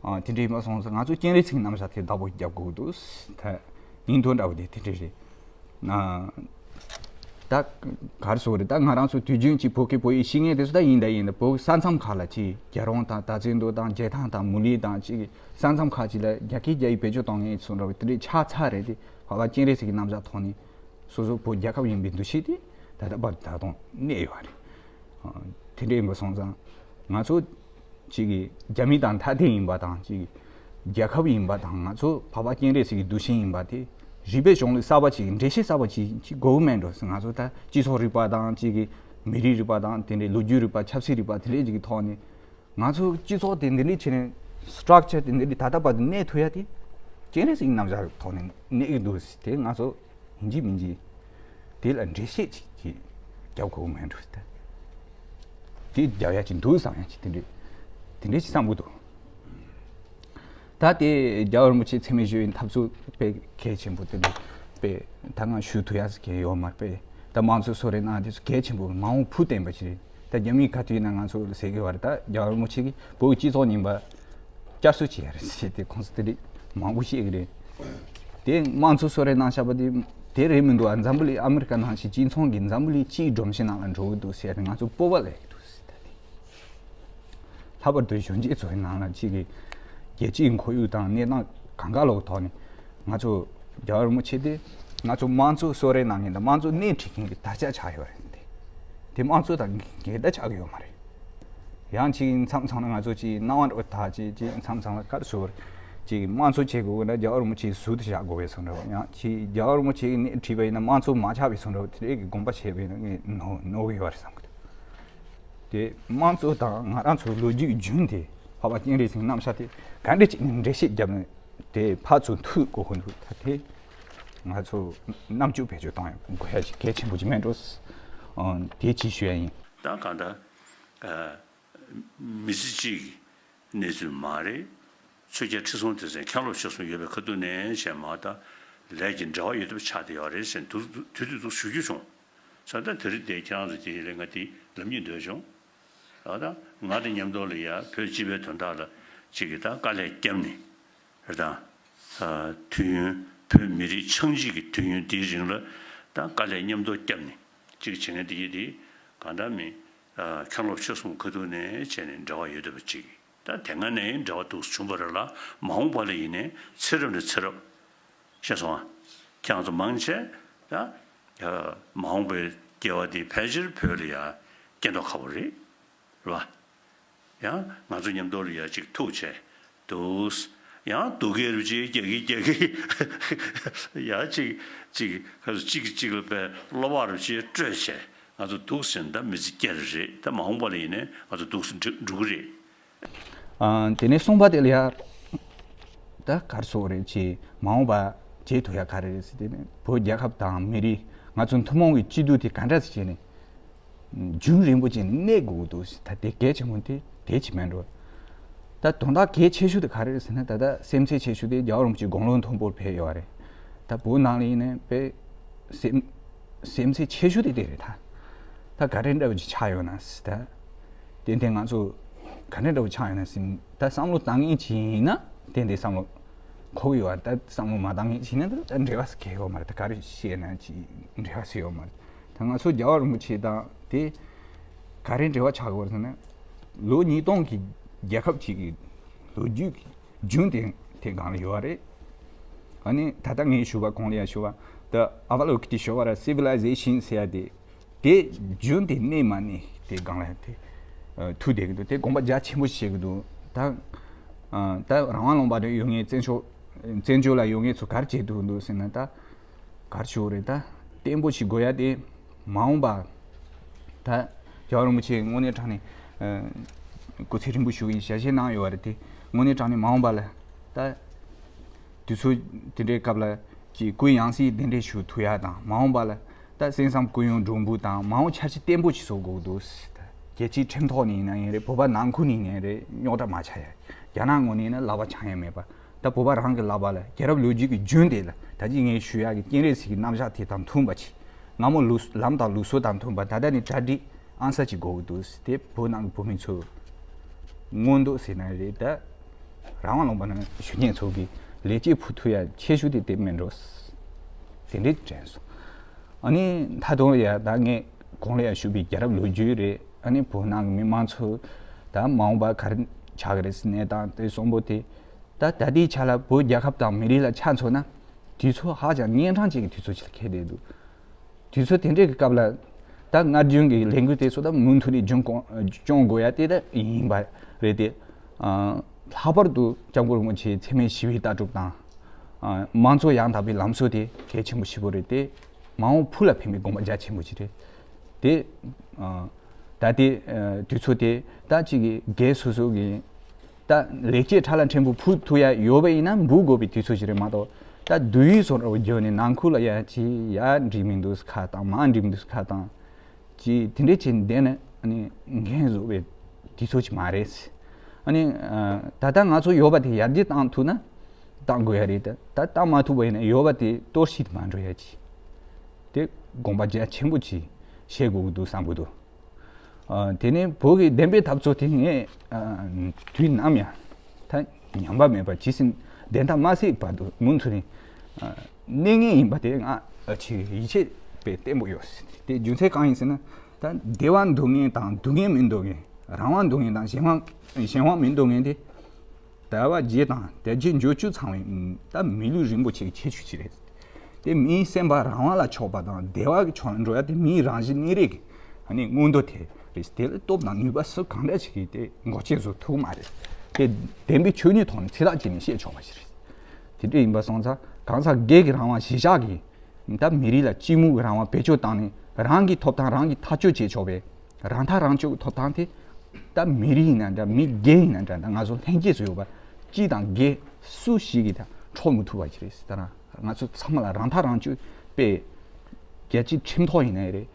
ཨ་དེ་འདྲ་ཡིན་པ་སོང་ཙང་ང་ཚོ་སྤྱན་རས་གཟིགས་རྣམ་གཞག་དེ་བདག་པོ་རྒྱབ་དགོས་འདུག་ད་ཡིན་དོན་འདྲ་བོ་དེ་དེ་འདྲ་རེད། ཨ་ད་གར་སོགས་རེད། ད་ང་རང་ཚོ་དུས་རྒྱུན་གྱི་བོད་སྐད་བོད་ཡིག་ཤེས་མཁན་དེ་ཚོ་ད་ཡིན་ད་ཡིན་ད་བོད་ས་མཚམས་ཁག་ལ་ཅིག་རྒྱལ་རོང་དང་ད་ཙན་དུ་དང་རྒྱལ་ཐང་དང་མུ་ལི་དང་ཅིག་ས་མཚམས་ཁག་ཅིག་ལ་རྒྱ་སྐད་རྒྱ་ཡིག་བེད་སྤྱོད་གཏོང་མཁན་ཚོ་འདྲ་བོ་དེ་འདྲ་ཆགས་ཚར་རེད་དེ། ཧ་ལ་སྤྱན་རས་གཟིགས་ཀྱི་རྣམ་གཞག་ཐོག་ནས་སོ་སོ་བོད་རྒྱལ་ཁབ་ཡིན་པའི་འདུ་ཤེས་དེ་ད་ལྟ་བར་ད་དུང་གནས་ཡོད་རེད། ཨ་དེ་འདྲ་ཡིན་པ་སོང་ཙང་ང་ཚོ་གཅིག་གི་རྒྱ་མི་དང་ཐ་དད་ཡིན་པ་དང་གཅིག་གི་རྒྱལ་ཁབ་ཡིན་པ་དང་ང་ཚོ་འཕགས་པ་སྤྱན་རས་གཟིགས་ཀྱི་གདུལ་ཞིང་ཡིན་པ་དེ་རིག་པའི་གཞུང་ལུགས་གསར་པ་ཅིག་འགྲེལ་བཤད་གསར་པ་ཅིག་ཅིག་དགོས་མེད་འགྲོ། ང་ཚོ་ད་སྤྱི་ཚོགས་རིག་པ་དང་གཅིག་གི་མི་རིགས་རིག་པ་དང་དེ་འདྲའི་ལོ་རྒྱུས་རིག་པ་ཆབ་སྲིད་རིག་པ་དེ་འདྲའི་ཅིག་གི་ཐོག་ནས་ང་ཚོ་སྤྱི་ཚོགས་དེ་འདི་འདྲའི་བྱས་ནས་structure་དེ་འདི་འདྲའི་ད་ལྟ་བར་དུ་གནས་ཐུབ་ཡ་དེ་སྤྱན་རས་གཟིགས་རྣམ་གཞག་ཐོག་ནས་གནས་ཀྱི་འདུག་དེ་ང་ཚོ་ཡིན་གཅིག་མིན་གཅིག་དེ་ལ་འགྲེལ་བཤད་ཅིག་གིས་རྒྱབ་དགོས་མེད་འགྲོ། དེ་རྒྱབ་ཡ་ཅིག་འདུག་བསམ་ཡ་ཅིག་དེ་འདྲའི་དེ་འདྲའི་ཅིག་བསམ་གྱི་འདུག་ད་དེ་རྒྱལ་བ་རིན་པོ་ཆེ་མཚན་སྨད་ཞུ་བའི་འཐབ་རྩོད་དཔེ་གལ་ཆེན་པོ་དེ་འདྲའི་དཔེ་ད་ང་ཞུ་ཐུབ་ཡ་ཟེར་མཁན་ཡོད་མ་རེད། དཔེ་ད་དམངས་གཙོ་གསོལ་རས་གནང་དེ་ཚོ་གལ་ཆེན་པོ་མ་འོངས་བུ་བསྟན་པ་ཅིག་རེད། ད་རྒྱ་མིའི་ཁ་ཐུག་ཡིན་ན་ང་ཚོ་ཟེར་གི་བ་རེད། ད་རྒྱལ་བ་རིན་པོ་ཆེ་གིས་བོད་ཀྱི་སྤྱི་ཚོགས་རྙིང་པ་བསྐྱར་གསོ་བྱས་རེད་ཟེར་ཏེ་ཁོང་ཚོ་དེ་རིགས་མང་པོ་བཤད་གི་རེད། དེ་དམངས་གཙོ་གསོལ་རས་གནང་བཞག་པ་དེ་དེ་རེད་མི་འདུག་ཨ་འཛམ་བུ་གླིང་ཨ་མི་རི་ཀ་ནང་བཞིན་སྤྱི་ཚོགས་ཀྱི་འཛམ་བུ་གླིང་སྤྱིའི་སྒྲོམ་གཞི་ནང་ལ་འགྲོ་གི་འདུག་ཟེར་ཏེ་ང་ཚོ་སྤོབས་པ་སླེབས་གི་འདུག་ཟེར་ད་དེ། ལྷག་པར་དུ་གཞོན་སྐྱེས་ཚོའི་ནང་ལ་གཅིག་གི་རྒྱལ་སྤྱིའི་ཁོར་ཡུག་དང་གནས་སྟངས་གང་ག་ལོག་ཐོག་ནས་ང་ཚོ་རྒྱལ་བ་རིན་པོ་ཆེ་དེ་ང་ཚོ་དམངས་གཙོ་གསོལ་རས་གནང་མཁན་དང་དམངས་གཙོ་སྣེ་ཁྲིད་མཁན་གྱི་དར་ཆ་ཆགས་ཡོད་རེད་དེ། དེ་དམངས་གཙོ་དང་འགལ་ཟླ་ཆགས་ཀྱི་ཡོད་མ་རེད། ཡང་གཅིག་མཚམས་མཚམས་ལ་ང་ཚོ་གཅིག་སྣང་བ་འགྲོ་ཐག་གཅིག་གཅིག་མཚམས་མཚམས་ལ་ག་རེ་ཟེར་དགོས་རེད། གཅིག་དམངས་གཙོ་བྱེད་དགོས་ན་རྒྱལ་བ་རིན་པོ་ཆེའི་ཟུར་དུ་བཞག་དགོས་པའི་བཟོ་འདྲ་བ། ཡང་གཅིག་རྒྱལ་བ་རིན་པོ་ཆེ་གིས་སྣེ་ཁྲིད་པ་ཡིན་ན་དམངས་གཙོ་མ་ཆགས་པའི་བཟོ་འདྲ་བ་དེ་འདྲའི་གི་དགོངས་པ་བཞེས་པ་ཡིན་ན་ངས་ནོར་ནོར་གི་ཡོད་རེད་བསམ་གི་འདུག་དེ་དམངས་གཙོ་དང་ང་རང་ཚོའི་ལོ་རྒྱུས་རྒྱུན་དེ་འཕགས་པ་སྤྱན་རས་གཟིགས་རྣམ་གཞག་དེ་ག་འདྲ་ཅིག་ནས་འགྲེལ་བཤད་བརྒྱབ་ནས་དེ་ཕར་ཚུར་མཐུད་དགོས་ཀྱི་འདུག་ད་དེ་ང་ཚོ་རྣམ་དཔྱོད་བེད་སྤྱོད་གཏོང་ཡ་དགོས་ཡ་ཞིག་གལ་ཆེན་པོ་ཅིག་མེད་འགྲོ། ཨང་། དེ་ཅིག་ཞུ་ཡ་ཡིན། ད་གང་ལྟར་ཨ་མི་ཚེ་གཅིག་གི་གནས་ཚུལ་མ་རེད། ཆོས་རྒྱལ་ཁྲི་སྲོང་ལྡེ་བཙན་མཁན་སློབ་ཆོས་གསུམ་ཡོད་པའི་ཁ་ཐུག་ནས་བྱས་མ་ད་ལས་ཀྱི་འབྲེལ་བ་ཡོད་ཐབས་ཆགས་བསྡད་ཡོད་རེད་ཟེར་དུས་དུས་དུས་དུ་ཞུ་རྒྱུ་བྱུང་། ས་ད་དེ་རིང་དེ་ཁྱེད་རང་ཚོ་དེ་ཡིན་ལས་ང་དེ་ལབ་སྙིང་འདོད་བྱུང་། ཨ་ད་ང་དང་མཉམ་དུ་ལ་ཡ་བོད་སྤྱི་པའི་དོན་དག་ལ་གཅིག་གིས་ད་དཀའ་ལས་བརྒྱབ་ནས་རེད་ད། ཨ་དུས་ཡུན་བོད་མི་རིགས་ཆགས་འཇིག་གི་དུས་ཡུན་འདིའི་རིང་ལ་ད་དཀའ་ལས་མཉམ་དུ་བརྒྱབ་ནས་གཅིག་བྱེད་མཁན་དེ་གྱིས་དེ་གང་འདྲ་མིན་ཨ་མཁན་སློབ་ཆོས་གསུམ་ཁ་ཐུག་ནས་བྱས་ནས་འབྲེལ་བ་ཡོད་བསྡད་པ་གཅིག་ད་དེ་སྔ་ནས་འབྲེལ་བ་འདུག་བྱུང་བ་རེད་ལ་མ་འོངས་པ་ལ་ཡིན་ནའི་ཚེ་རབས་ནས་ཚེ་རབས། ཤེས་སོང་ཨ། ཁྱེད་རང་ཚོ་མང་ཆེ་ད་ཨ་མ་འོངས་པའི་སྐྱེ་བ་འདི་ཕལ་ཆེར་བོད་ལ་ཡ་སྐྱེ་མདོག་ཁ་པོ་རེད། རེད་བ། ཡང་ང་ཚོ་མཉམ་དུ་ལ་ཡ་གཅིག་ཐུག་བྱས་འདུག་ཡང་སྡུག་སྐད་རུ་གཅིག་རྒྱག་གི་རྒྱག་གི་ཡང་གཅིག་གཅིག་ག་ཚོད་གཅིག་གིས་གཅིག་ལ་དཔེ་བློ་བག་རུ་གཅིག་སྤྲོད་བྱས་ང་ཚོ་འདུག་ཟེར་ན་ད་མི་ཚེ་སྐྱེལ་རེད། ད་མ་འོངས་པ་ལ་ཡིན་ནའི་ང་ཚོ་འདུག་སེ་འགྲོ་འགྲོ་གི་རེད། ཨ་དེ་ནས་གསུམ་པ་དེ་ལ་ཡ། ད་ག་རེ་ཟེར་དགོས་རེད། ཅེས་མ་འོངས་པ་བྱེད་ཐུབ་ཡ་ག་རེ་རེད་ཟེར་དེ་ནས་བོད་རྒྱལ་ཁབ་དང་མི་རིགས་ང་ཚོ་ཐུན་མོང་གི་སྐྱིད་སྡུག་དེ་ག་འདྲ་ཞིག་བྱས་ནས་རྒྱུན་རིང་པོ་བྱས་ནས་གནས་དགོས་ཀྱི་འདུག་ཟེར། ད་དེ་གལ་ཆེན་པོ་དེ་དེ་ཅིག་མིན་འགྲོ། ད་དོན་དག་གལ་ཆེ་ཤོས་དེ་ག་རེ་རེད་ཟེར་ན་ད་ལྟ་སེམས་ཚེགས་ཆེ་ཤོས་དེ་རྒྱལ་བ་རིན་པོ་ཆེ་དགུང་ལོ་མཐོན་པོར་ཕེབས་ཡོད་རེད། ད་བོད་ནང་ལ་ཡིན་ནའི་དཔེ་སེམས་སེམས་ཚེགས་ཆེ་ཤོས་དེ་དེ་རེད་ད། ད་ག་རེ་འདྲ་བོ་ཅིག་ཆགས་ཡོད་ན་ཟེར་ད། ཏན་ཏན་ང་ཚོ་ག་འདྲ་འདྲ་བོ་ཆགས་ཡོད་ན་ཟེར་ད་བསམ་བློ་བཏང་མཁན་ཅིག་ཡིན་ན་ཏན་ཏན་བསམ་བློ་འཁོར་གི་ཡོད་རེད། ད་བསམ་བློ་མ་བཏང་མཁན་ཅིག་ཡིན་ན་ད་འབྲེལ་བ་ཟེར་གྱི་ཡོད་མ་རེད། ད་ག་རེ་བཤད་ན་ཅིག་འབྲེལ་བ་ཟེར་ཡོད་མ་རེད། ད་ང་ཚོ་རྒྱལ་བ་རིན་པོ་ཆེ་དང་དེ་ག་རེ་འབྲེལ་བ་ཆགས་ཀྱི་ཡོད་རེད་ཟེར་ན། ལོ་ཉིས་སྟོང་གི་རྒྱལ་ཁབ་ཅིག་གི་ལོ་རྒྱུས་ཀྱི་རྒྱུན་དེ་དེ་སྒང་ལ་ཡོད་རེད། ཨ་ནི་ད་ལྟ་ངས་ཞུས་པ་གོང་ལ་ཡང་ཞུས་པ་ད་ཨ་བ་ལོ་ཀི་ཊི་ཞུ་བ་ར་སི་ཝི་ལའི་ཟེ་ཤིན་ཟེར་ཡ་དེ་དེ་རྒྱུན་དེ་གནས་མ་གནས་དེ་སྒང་ལ་དེ་ཐུག་བསྡད་ཀྱི་འདུག་དེ་དགོངས་པ་རྒྱ་ཆེན་པོ་བཞེས་ཀྱི་འདུག་ད་ད་རང་དབང་ལུང་པ་ནས་ཡོང་མཁན་བཙན་བྱོལ་བཙན་བྱོལ་ལ་ཡོང་མཁན་ཚོ་ག་རེ་བྱེད་ཐུབ་འདུག་ཟེར་ན་ད། ག་རེ་ཞུ་དགོས་རེད། ད་བརྟན་པོ་ཞིག་དགོས་ཡ་དེ་མ་འོངས་པ་ ད་རྒྱལ་བ་རིན་པོ་ཆེ་དངོས་གནས་དྲང་ནས་ཨ་སྐུ་ཚེ་རིང་པོ་བཞུགས་ཡིན་ཞལ་བཞེས་གནང་ཡོད་པ་རེད་དེ། དངོས་གནས་དྲང་ནས་མ་འོངས་པ་ལ་ད་དུས་ཚོད་དེ་འདྲའི་སྐབས་ལ་ཅིག་སྐུའི་ཡང་སྲིད་གདན་འདྲེན་ཞུ་ཐུབ་ཡ་དང་། མ་འོངས་པ་ལ་ད་གསན་བསམ་སྐུ་ཡོན་སྒྲོན་འབུལ་དང་མ་འོངས་འཆར་གཞི་བརྟན་པོ་ཞིག་བཟོ་དགོས་འདུག་རྒྱལ་སྤྱིའི་ཁྲིམས་ཐོག་ནས་ཡིན་ན་ཡིན་རེད། བོད་པ་ནང་ཁུལ་ནས་ཡིན་ན་རེད། རྙོག་དྲ་མ་ཆགས་ཡ། རྒྱ་ནག་ངོས་ནས་ཡིན་ན་ལག་པ་འཆང་ཡ་མེད་པ། ད་བོད་པ་རང་གི་ལག་པ་ལ་རྒྱལ་རབས་ལོ་རྒྱུས་ཀྱི་རྒྱུན་དེ་ལ་ད་ཅི་ངས་ཞུ་ཡག་གི་སྤྱན་རས་གཟིགས་ཀྱི་རྣམ་གཞག་དེ་དང་མཐུན་པ་ཅིག་སྔ་མོ་ལུགས་ལམ་དང་ལུགས་སྲོལ་དང་མཐུན་པ། ད་ལྟ་ནས་གྲ་སྒྲིག་ཨང་གསར་ཅིག་དགོས་ཀྱི་འདུག་དེ་བོད་ནང་གི་བོད་མི་ཚོ་མངོན་འདོད་ཟེར་ན་རེད། ད་རང་དབང་ལུང་པ་ནང་བཞུགས་མཁན་ཚོ་གི་ལས་བྱེད་ཕུལ་ཐུབ་ཡ་ཆེ་ཤོས་དེ་དེ་མིན་འགྲོ། དེ་འདྲས་དྲན་སོང་། ཨ་ནི་ད་དུང་ཡ་ད་ངས་གོང་ལ་ཡ་ཞུས་པའི་རྒྱལ་རབས་ལོ་རྒྱུས་རེད། ཨ་ནི་བོད་ནང་གི་མི་མང་ཚོ་ད་མ་འོངས་པ་ག་རེ་ཆགས་ཀྱི་རེད་ཟེར་གནས་སྟངས་དེ་གསོན་པོ་དེ། ད་ད་ལྟའི་ཆ་ལ་བོད་རྒྱལ་ཁབ་དང་མི་རིགས་ལ་ཆ་མཚོན་ན་དུས་ཚོད་ཧ་ཅང་གཉན་འཕྲང་ཅན་གྱི་དུས་ཚོད་ཅིག་ལ་འཁེལ་བསྡད་འདུག་དུས་ཚོད་དེ་འདྲའི་གི་སྐབས་ལ་ད་སྔར་རྒྱུན་གྱི་ལས་འགུལ་དེ་ཚོ་ད་མུ་མཐུད་ནས་སྐྱོང་དགོས་ཡ་དེ་ད་ཡིན་པ་རེད་དེ། ལྷག་པར་དུ་སྐྱབས་མགོན་རིན་པོ་ཆེའི་འཚེ་མེད་ཞི་བའི་ལྟ་གྲུབ་དང་། མང་གཙོ་ཡང་དག་པའི་ལམ་སྲོལ་དེ་གལ་ཆེན་པོ་ཞེ་པོ་རེད་དེ། མ་འོངས་བུ་ལ་ཕན་པའི་དགོངས་པ་རྒྱ་ཆེན་པོ་ཞིག་རེད་དེ། ད་ལྟའི་དུས་ཚོད་དེ་ད་ཅིག་གི་སྒེར་སོ་སོ་གི་ད་ལེགས་སྐྱེས་ཁྲ་ལ་ཕྲན་བུ་ཕུལ་ཐུབ་ཡ་ཡོད་པ་ཡིན་ན་འབུལ་དགོས་པའི་དུས་ཚོད་ཞིག་རེད་མ་གཏོགས། ད་སྡུག་ཡུས་བཟོ་འདྲ་བོ་བརྒྱབ་ནས་ནང་ཁུལ་ལ་ཡ་ཅི་ཡ་འགྲིག་མི་འདུག་ཁ་བཏང་། མ་འགྲིག་མི་འདུག་ཁ་བཏང་། ཅི་དེ་འདྲས་བྱས་ནས་བསྡད་ན་ཨ་ནི་འགན་བཟོ་བའི་དུས་ཚོད་ཅིག་མ་རེད། ཨ་ནི་ད་ལྟ་ང་ཚོ་ཡོད་པ་དེ་ཡར་རྒྱས་བཏང་ཐུབ་ན་བཏང་དགོས་ཡ་རེད། ད་ད་བཏང་མ་ཐུབ་པ་ཡིན་ན་ཡོད་པ་དེ་གཏོར་བཤིག་ཏུ་མ་འགྲོ་ཡ་ཅིག་དེ་དགོངས་པ་རྒྱ་ཆེན་པོ་ཅིག་བཞེས་དགོས་ཀྱི་འདུག་བསམ་གྱི་འདུག་ཨ། དེ་ནས་བོད་ཀྱི་བདེན་པའི་འཐབ་རྩོད་དེ་ངས་ཨ། དུས་ནམ་ཡང་ད་ཉམས་པ་མེད་པར་ཇི་སྲིད་བདེན་མཐའ་མ་གསལ་བར་དུ་མུ་མཐུད་ནས་ཨ། གནས་ངེས་ཡིན་པ་དེ་ང་ཨ། ཆེས་ཡིད་ཆེས་དཔེ་བརྟན་པོ་ཡོད། དེ་རྒྱུ་མཚན་གང་ཡིན་ཟེར་ན། ད་བདེ་བ་འདོད་མཁན་དང་སྡུག་བསྔལ་མི་འདོད་མཁན། རང་དབང་འདོད་མཁན་དང་གཞན་དབང་གཞན་དབང་མི་འདོད་མཁན་དེ། དལ་བ་བརྒྱད་དང་དལ་བརྒྱད་འབྱོར་བཅུ་ཚང་བའི་ད་མི་ལུས་རིན་པོ་ཆེ་གི་ཁྱད་ཆོས་ཅིག་རེད། དེ་མིའི་སེམས་པ་རང་དབང་ལ་ཕྱོགས་པ་དང་བདེ་བ་གི་ཕྱོགས་ལ་འགྲོ་ཡ་དེ་མིའི་རང་བཞིན་གནས་རིགས་ཀྱི་ཨ་ནི་མངོན་འདོད་དེ་རེད། དེ་ལ་སྟོབས་དང་ནུས་པ་སུ་གང་འདྲ་ཞིག་གིས་དེ་འགོག་རྐྱེན་བཟོ་ཐུབ་མ་རེད། དེ་བདེན་པའི་ཆོས་ཉིད་ཐོག་ནས་ཚིག་ཐག་བཅད་ནས་བཤད་ཆོག་པ་ཞིག་རེད། དེ་འདྲ་ཡིན་པ་སོང་ཙང་གང་ཟག་སྒེར་གྱི་རང་དབང་གཞིར་བཞག་གིས་ད་མི་རིགས་ལ་གཅིག་མུ་གི་རང་དབང་བེད་སྤྱོད་བཏང་ནས་རང་གི་ཐོབ་ཐང་རང་གིས་ཐག་གཅོད་བྱེད་ཆོག་པའི་རང་ཐག་རང་གཅོད་ཀྱི་ཐོབ་ཐང་དེ་ད་མི་རིགས་ཡིན་ན་འདྲ། མི་སྒེར་ཡིན་ན་འདྲ། ད་ང་ཚོ་ལྷན་སྐྱེས་སུ་ཡོད་པ་སྤྱི་དང་སྒེར་སུ་ཞིག་གིས་ད་འཕྲོག་མི་ཐུབ་པ་ཞིག་རེད། ད་ང་ཚོ་ཚང་མ་ལ་རང་ཐག་རང་གཅོད་དཔེ་རྒྱལ་སྤྱིའི་ཁྲིམས་ཐོག་ཡིན་ནའི་རེད།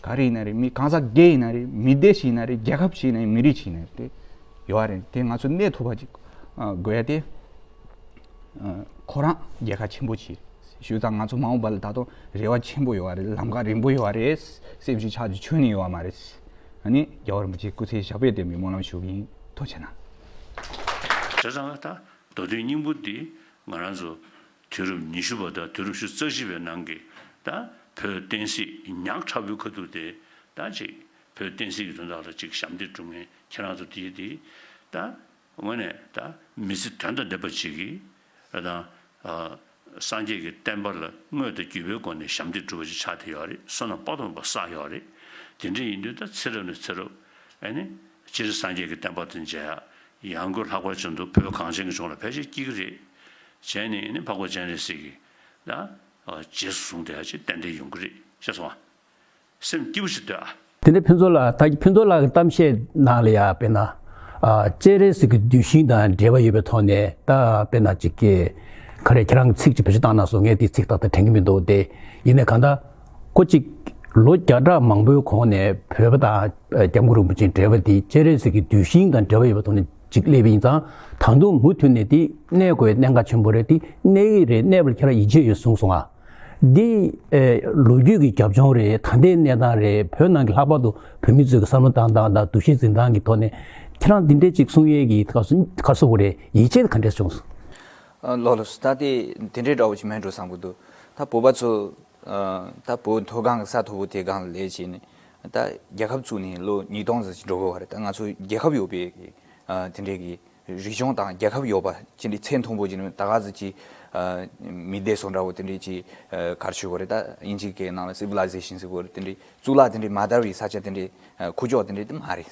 ག་རེ་ཡིན་ན་རེད། མི་གང་ཟག་སྒེར་ཡིན་ན་རེད། མི་སྡེ་ཞིག་ཡིན་ན་རེད། རྒྱལ་ཁབ་ཞིག་ཡིན་ན་རེད། མི་རིགས་ཞིག་ཡིན་ན་རེད། དེ་ཡོད་རེད། དེ་ང་ཚོ་གནས་ཐུབ་པ་ཅིག་དགོས་ཡ་དེ། ཁོ་རང་རྒྱལ་ཁ་ཆེན་པོ་ཅིག་ཞུས་ཙང་ང་ཚོ་མ་འོངས་པ་ལ་ད་དུང་རེ་བ་ཆེན་པོ་ཡོད་པ་རེད། ལམ་ཁ་རིང་པོ་ཡོད་པ་རེད། སེམས་ཤུགས་ཆག་ཅིག་ཆོད་ནི་ཡོད་པ་མ་རེད། ཨ་ནི་རྒྱལ་བ་རིན་པོ་ཆེ་སྐུ་ཚེ་ཞབས་པད་བརྟན་པའི་སྨོན་ལམ་ཞུ་གི་ཡིན། ཐུགས་རྗེ་གནང་། བྱས་ཙང་ད་མདོ་དོན་སྙིང་པོ་འདི་ང་རང་ཚོ་དུས་རབས་ཉི་ཤུ་པ་དང་དུས་རབས་ཉི་ཤུ་རྩ་གཅིག་པའི་ནང་གི་ད་བོད་བསྟན་སྲིད་ཉག་ཕྲ་བོའི་ཁ་ཐུག་དེ་ད་ཅིག་བོད་བསྟན་སྲིད་ཀྱི་དོན་དག་ལ་ཅིག་ཞབས་འདེགས་སྒྲུབ་མཁན་ཁྱེད་རང་ཚོ་དེ་དེ་ད། དངོས་གནས་ད་མི་ཚེ་དོན་དང་ལྡན་པ་ཅིག་གིས་ཨ་དང་ཨ་སངས་རྒྱས་ཀྱི་བསྟན་པ་ལ་དངོས་དང་བརྒྱུད་པའི་སྒོ་ནས་ཞབས་འདེགས་སྒྲུབ་པ་ཅིག་ཆགས་བསྡད་ཡོད་རེད། བསོད་ནམས་དཔག་ཏུ་མེད་པ་བསགས་ཡོད་རེད། དེ་འདྲ་ཡིན་དུས་ད་ཚེ་རབས་ནས་ཚེ་རབས་ཨ་ནི་སྤྱིར་སངས་རྒྱས་ཀྱི་བསྟན་པ་དང་མཇལ་ཡག་ཡང་སྒོས་ལྷག་པར་དུ་བོད་གངས་ཅན་གྱི་ལྗོངས་ལ་ཕལ་ཆེར་སྐྱེ་གི་རེད། བྱས་ནས་ཨ་ནི་འཕགས་པ་སྤྱན་རས་གཟིགས་ཀྱི་ད་རྗེས་སུ་བཟུང་བསྡད་ཡག་ཅིག་ཏན་ཏན་ཡོང་གི་རེད། ཤེས་སོང་ཨ། སེམས་སྐྱིད་པོ་ཞིག་འདོད་ཨ། དེ་ནས་ཕུན་ཚོགས་ལགས། ད་ཕུན་ཚོགས་ལགས་ཀྱི་གཏམ་བཤད་ནང་ལ་ཡ་དཔེར་ན། ཨ། སྤྱན་རས་གཟིགས་ཀྱི་གདུལ་ཞིང་དང་འབྲེལ་བ་ཡོད་པའི་ཐོག་ནས་ད་དཔེར་ན་ཅིག་གི་ག་རེ་ཁྱེད་རང་གི་ཚིག་ཅིག་བེད་སྤྱོད་བཏང་ན་སོང་། ངས་དེ་ཚིག་ཏག་ཏག་དྲན་གྱི་མི་འདུག་དེ་ཡིན་ནའི་གང་ལྟར་ཁོ་ཅིག་ལོ་བརྒྱ་ཕྲག་མང་པོའི་གོང་ནས་བོད་པ་དང་སྐྱབས་མགོན་རིན་པོ་ཆེའི་འབྲེལ་བ་དེ་སྤྱན་རས་གཟིགས་ཀྱི་གདུལ་ཞིང་དང་འབྲེལ་བ་ཡོད་པའི་ཐོག་ནས་ཅིག་སླེབས་པ་ཡིན་ཙང་། ད་དུང་མུ་མཐུད་ནས་དེ་གནས་དགོས་གནད་འགག་ཆེན་པོ་རེད། དེ་གནས་ཀྱི་རེད། གནས་པ་ལ་ཁྱེད་རང་ཡིད་ཆེས་ཡོད་གསུངས་སོང་ཨ། འདི་ཨེ་ལོ་རྒྱུས་ཀྱི་རྒྱབ་ལྗོངས་རེད། ད་ལྟའི་གནས་སྟངས་རེད། བོད་ནང་གི་ལྷག་པར་དུ་བོད་མི་ཚོའི་གི་བསམ་བློ་བཏང་སྟངས་དང་འདུ་ཤེས་འཛིན་སྟངས་ཀྱི་ཐོག་ནས་ཁྱེད་རང་འདི་འདྲས་ཅིག་གསུང་ཡས་ཀྱི་ག་སུ་ག་སུ་བོ་རེད། ཡིད་ཆེས་ག་འདྲས་བྱུང་སོང་། ཨ་ལགས་ལགས་སོ། ད་དེ་དེ་འདྲའི་འདྲ་བོ་ཅིག་མེད་འགྲོ་བསམ་གི་འདུག་ད་བོད་པ་ཚོ་ཨ་ད་བོད་མཐོ་སྒང་གི་ས་མཐོ་པོ་དེ་སྒང་ལ་སླེབས་བྱས་ནས་ད་རྒྱལ་ཁབ་བཙུགས་ནས་ལོ་ཉིས་སྟོང་ཙམ་ཅིག་འགྲོ་གི་ཡོད་རེད། ད་ང་ཚོ་རྒྱལ་ཁབ་ཡོད་པའི་གི་ཨ་དེ་འདྲའི་གི་རིག་གཞུང་དང་རྒྱལ་ཁབ་ཡོད་པ་ཅི་འདྲའི་ཚད་མཐོན་པོ་ཅིག་ནི་ད་ག་ཟེ་ཅིག་ཨ་མི་སྡེ་སོགས་འདྲ་བོ་དེ་འདྲའི་ཅིག་ཨ་ག་རེ་ཞུ་དགོས་རེད། ད་དབྱིན་ཇིའི་སྐད་ནང་ལ་སི་ཝི་ལའི་ཟེ་ཤན་ཟེར་དགོས་རེད། དེ་འདྲའི་གཙུག་ལག་དེ་འདྲའི་མ་དར་བའི་ས་ཆ་དེ་འདྲའི་ཨ་ཁུག་ཀྱོག་དེ་འདྲའི་དེ་མ་རེད།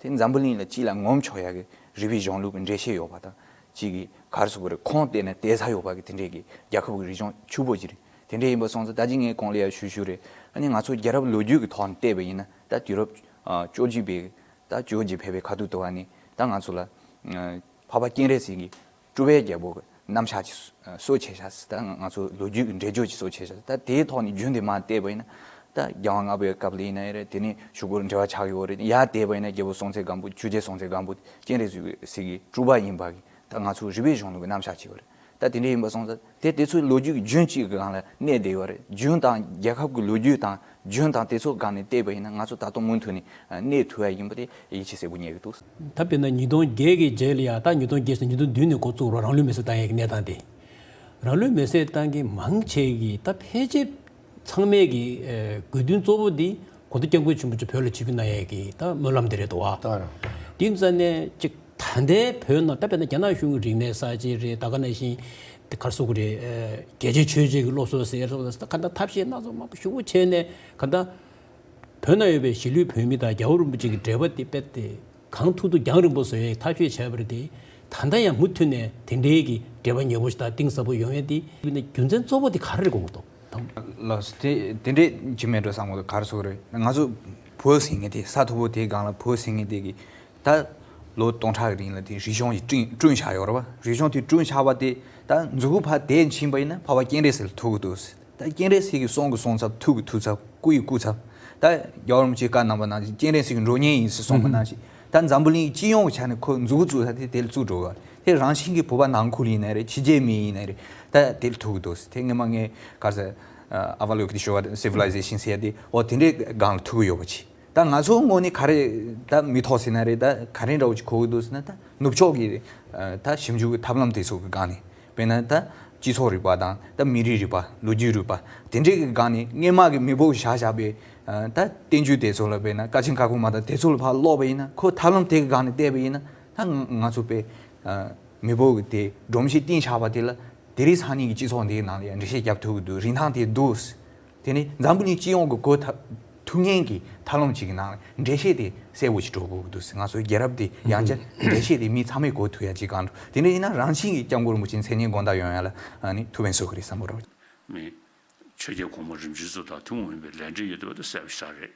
དེ་འཛམ་བུ་གླིང་ལ་སྤྱི་ལ་ངོམ་ཆོག་ཡག་གི་རིག་པའི་གཞུང་ལུགས་ཀྱི་འགྲེལ་བཤད་ཡོད་པ་དང་ཅིག་གི་ག་རེ་ཟེར་དགོས་རེད། ཁོངས་གཏད་ནས་གཏད་ས་ཡོད་པ་གི་དེ་འདྲའི་གི་རྒྱལ་ཁབ་ཀྱི་རིག་གཞུང་ཕྱུག་པོ་ཅིག་རེད། དེ་འདྲ་ཡིན་པ་སོང་ཙང་ད་ཅི་ངས་གོང་ལ་ཡང་ཞུ་ཞུ་རེད། ཨ་ནི་ང་ཚོ་རྒྱལ་རབས་ལོ་རྒྱུས་ཀྱི་ཐོག་ནས་བལྟས་པ་ཡིན་ན་ད་དུས་རབས་ཨ་བཅོ་བརྒྱད་པའི་ད་བཅོ་བརྒྱད་ཕེབས་པའི་ཁ་ཐུག་ཏུ་བ་ནི་ད་ང་ཚོ་ལ་ཨ་འཕགས་པ་སྤྱན་རས་གཟིགས་ཀྱི་སྤྲུལ་པའི་རྒྱལ་པོ་གི་རྣམ་གཞག་ཅིག་གསོ་བྱས་ཤག་ད་ང་ཚོ་ལོ་རྒྱུས་ཀྱི་འགྲེལ་བརྗོད་ཅིག་གསོ་བྱས་ཤག་ད་དེའི་ཐོག་ནས་རྒྱུན་དེ་མར་བལྟས་པ་ཡིན་ན་ད་རྒྱལ་དབང་ལྔ་པའི་སྐབས་ལ་ཡིན་ན་ཡང་རེད། དེ་ནས་གཞུག་གུ་འབྲེལ་བ་ཆགས་ཡོད་རེད། ཡར་བལྟས་པ་ཡིན་ན་རྒྱལ་པོ་སྲོང་བཙན་སྒམ་པོ་ཆོས་རྒྱལ་སྲོང་བཙན་སྒམ་པོ་སྤྱན་རས་གཟིགས་ཀྱི་སྤྲུལ་པ་ཡིན་པ་གི་ད་ང་ཚོ་རིག་པའི་གཞུང་ལུགས་ཀྱི་རྣམ་གཞག་ཅིག་ཡོད་རེད། ད་དེ་འདྲ་ཡིན་པ་སོང་ཙང་དེ་དེ་ཚོའི་ལོ་རྒྱུས་ཀྱི་རྒྱུན་གཅིག་གི་སྒང་ལ་གནས་བསྡད་ཡོད་རེད། རྒྱུན་དང་རྒྱལ་ཁབ་ཀྱི་ལོ་རྒྱུས་དང་རྒྱུན་དང་དེ་ཚོ་སྒང་ནས་བལྟས་པ་ཡིན་ན་ང་ཚོ་ད་དུང་མུ་མཐུད་ནས་གནས་ཐུབ་ཡ་ཡིན་པ་དེ་ཡིད་ཆེས་གསལ་པོ་རྙེད་ཀྱི་འདུག་ད་དཔེར་ན་ཉིས་སྟོང་བརྒྱད་ཀྱི་རྗེས་ལ་ཡ་ད་ཉིས་སྟོང་བརྒྱད་ཟེར་ཉིས་སྟོང་བདུན་ནས་འགོ་བཙུགས་རོགས་རང་ལུས་མེར་སྲེག་བཏང་ཡ་གི་གནས་སྟངས་དེ། རང་ལུས་མེར་སྲེག་བཏང་མཁན་མང་ཆེ་གི་ད་ཕལ་ཆེར་ཚང་མས་ཀྱི་ཨེ་དགོས་འདུན་གཙོ་བོ་འདི་གོང་ས་སྐྱབས་མགོན་ཆེན་པོ་མཆོག་བོད་ལ་ཆིབས་བསྒྱུར་གནང་ཡས་ཀྱི་ད་སྨོན་ལམ་འདི་རེད་འདུག་བ། ད་རང་། དེ་ཙང་ནས་ཅིག་ད་ལྟའི་བོད་ནང་ད་དཔེར་ན་རྒྱ་ནག་གཞུང་གི་རིག་གནས་གསར་བརྗེ་རེད། ད་ག་ནང་བཞིན་དེ་ག་རེ་ཟེར་དགོས་རེད། ཨེ་རྒྱལ་གཅེས་ཆོས་གཅེས་ཀྱི་སློབ་གསོ་ཟེར་སོགས་ད་ག་ད་ཐབས་ཤེས་སྣ་ཚོགས་མང་པོ་ཞེ་པོ་བྱས་ནས་ག་ད། བོད་ན་ཡོད་པའི་གཞིས་ལུས་བོད་མི་དང་རྒྱལ་བ་རིན་པོ་ཆེ་གི་འབྲེལ་བ་དེ་རྦད་དེ་གང་ཐུབ་ཐུབ་རྒྱང་རིང་པོ་བཟོ་ཡའི་ཐབས་ཤེས་བྱས་པ་རེད་དེ། ད་ལྟ་ཡང་མུ་མཐུད་ནས་དེ་འདྲའི་གི་འབྲེལ་བ་ཉེ་པོ་ཞིག་དང་གཏིང་ཟབ་པོ་ཡོང་ཡ་དེ་རྒྱུ་མཚན་གཙོ་བོ་དེ་ག་རེ་རེད་དགོངས་ཀྱི་འདུག་དམ། ལགས་སོ། དེ་དེ་འདྲས་ཅིག་མེད་འགྲོ་བསམ་གྱི་འདུག་ག་རེ་ཟེར་དགོས་རེད། ང་ཚོ་བོད་ཟེར་མཁན་དེ་ས་མཐོ་པོ་དེའི་སྒང་ལ་བོད་ཟེར་མཁན་དེ་གི་ད་ལོ་སྟོང་ཕྲག་གི་རིང་ལ་དེ་རིག་གཞུང་ཞིག་བསྐྲུན་བསྐྲུན་བཞག་ཡོད་རེད་བ། རིག་གཞུང་དེ་བསྐྲུན་བཞག་པ་དེ་ད་མཛུབ་གུ་ཕར་དེད་ཕྱིན་པ་ཡིན་ན་འཕགས་པ་སྤྱན་རས་གཟིགས་ལ་ཐུག་གི་འདུག་ད་སྤྱན་རས་གཟིགས་ཀྱི་གསུང་གི་གསུང་ཚབ། ཐུགས་ཀྱི་ཐུགས་ཚབ། སྐུ་ཡི་སྐུ་ཚབ། ད་རྒྱལ་བ་རིན་པོ་ཆེའི་བཀའ་གནང་པ་ནང་བཞིན་སྤྱན་རས་གཟིགས་ཀྱི་འགྲོ་གཉེན་ཡིན་ཟེར་གསུངས་པ་ནང་བཞིན་ད་འཛམ་བུ་གླིང་སྤྱི་ཡོངས་ཀྱི་ཆ་ནས་ཁོ་མཛུབ་གུ་བཙུགས་ས་དེ་དེ་ལ་བཙུགས་འགྲོ་གི་རེད། དེ་རང་བཞིན་གྱིས་བོད་པ་ནང་ཁུལ་ཡིན་ནའི་རེད། ཕྱི་རྒྱལ་མི་ཡིན་ནའི་རེད། ད་དེ་ལ་ཐུག་གི་འདུག་དེ་སྔོན་མ་ངས་ག་རེ་ཟེར། ཨ་བ་ལོ་ཀི་ཏི་ཤོ་བ་སི་ཝི་ལའི་ཟེ་ཤན་ཟེར་ཡ་དེ་འོ་དེ་འདྲའི་སྒང་ལ་ཐུག་གི་ཡོད་པ་ཅིག་ད་ང་ཚོའི་ངོས་ནས་ག་རེ་ད་མི་ཐོག་ཟེར་ན་རེད། ད་ག་རེ་འདྲ་བོ་ཅིག་གོ་གི་འདུག་ཟེར་ན། ད་ནུབ་ཕྱོགས་ཀྱི་ཨ་ད་ཞིབ་འཇུག་གི་ཐབས་ལམ་དེ་ཚོ་གི་སྒང་ནས་དཔེར་ན་ད་སྤྱི་ཚོགས་རིག་པ་དང་ད་མི་རིགས་རིག་པ། ལོ་རྒྱུས་རིག་པ། དེ་འདྲའི་གི་སྒང་ནས་སྔོན་མ་གི་མི་བོ་བཞག་བཞག་པའི་ཨ་ད་བསྟན་བཅོས་དེ་ཚོ་ལ་དཔེར་ན་ཀ་ཆེན་ཀ་ཁོ་མ་དང་དེ་ཚོ་ལ་ཕར་ཀློག་པ་ཡིན་ན། ཁོ་ཐབས་ལམ་དེ་གི་སྒང་ནས་བལྟས་པ་ཡིན་ན་ད་ང་ཚོ་དཔེ་ཨ་མི་བོ་གི་དེ་སྒྲོམ་གཞི་བཏིང་བཞག་པ་དེ་ལ་དེ་རིང་སང་ཉིན་གྱི་སྤྱི་ཚོགས་འདིའི་ནང་ལ་ཡང་འགྲེལ་བཤད་རྒྱབ་ཐུབ་ཀྱི་འདུག་རིན་ཐང་དེ་འདུག་དེ་ནི་འཛམ་བུ་གླིང་སྤྱི་ཡོངས་ཀྱི་གོ་ཐུབ་ཐུབ་མཁན་གྱི་ཐབས་ལམ་ཅིག་གི་ནང་ལ་འགྲེལ་བཤད་དེ་གསལ་པོ་ཞིག་འགྲོ་དགོས་ཀྱི་འདུག་ང་ཚོའི་རྒྱལ་རབས་དེ་ཡང་བསྐྱར་འགྲེལ་བཤད་དེ་མི་ཚང་མས་གོ་ཐུབ་ཡ་ཅིག་གང་འགྲོ། དེ་འདྲ་ཡིན་ན་རང་བཞིན་གྱིས་སྐྱབས་མགོན་རིན་པོ་ཆེའི་མཚན་སྙན་དགོངས་དག་ཡོང་ཡ་ལ་ཨ་ནི་ཐུགས་ཕན་གསོས་ཀྱི་རེད་བསམ་གྱི་རེད། མི་ཆོས་རྒྱལ་གོང་མ་རིམ་བྱོན་ཚོ་དང་ཐུན་མོང་མིན་པའི་ལས་འབྲེལ་ཡོད་པ་དེ་གསལ་པོ་ཞིག་རེད།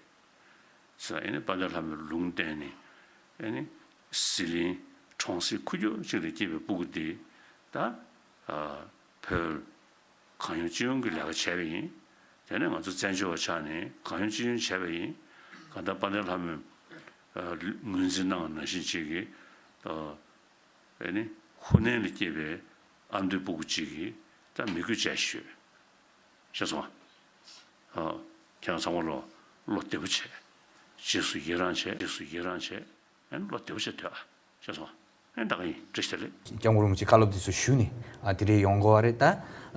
ས་ཨེ་ནི་དཔལ་ལྡན་ལྷ་མོའི་ལུང་བསྟན་ནས་ཨེ་ནི་ཟི་ལིང་གྲོང་གསེབ་ཁུག་ཀྱོག་ཅིག་ལ་སྐྱེས་པའི་སྤུ་གུ་དེ་ད་ཨ་བོད་གང་ཡོང་ཅི་ཡོང་གི་ལས་ཀ་བྱས་པ་ཡིན། དེ་ནས་ང་ཚོ་བཙན་བྱོལ་བ་ཆགས་ནས་གང་ཡོང་ཅི་ཡོང་བྱས་པ་ཡིན། གང་ལྟར་དཔལ་ལྡན་ལྷ་མོས་ཨ་ངོས་འཛིན་གནང་བ་ནང་བཞིན་ཅིག་གི་ཨ་ཨེ་ནི་ཧུ་ནན་ལ་སྐྱེས་པའི་ཨ་མདོའི་སྤུ་གུ་ཅིག་གིས་ད་མི་དགོས་བྱས་ཤོད། ཤེས་སོང་ཨ། ཨ་ཁྱེད་རང་ཚང་མ་ལོ་བློ་བདེ་པོ་བྱས། རྗེས་སུ་ཡི་རང་བྱས། རྗེས་སུ་ཡི་རང་བྱས། ཨེ་ནི་བློ་བདེ་པོ་བྱས་སྡོད་ཨ། ཤེས་སོང་ཨ། ཨེ་ད་ག་ཡིན། བཀྲ་ཤིས་བདེ་ལེགས། སྐྱབས་མགོན་རིན་པོ་ཆེ་བཀའ་སློབ་དེ་ཚོ་ཞུས་ནས་ཨ་དེ་འདྲའི་ཡོང་དགོས་པ་རེད། ད་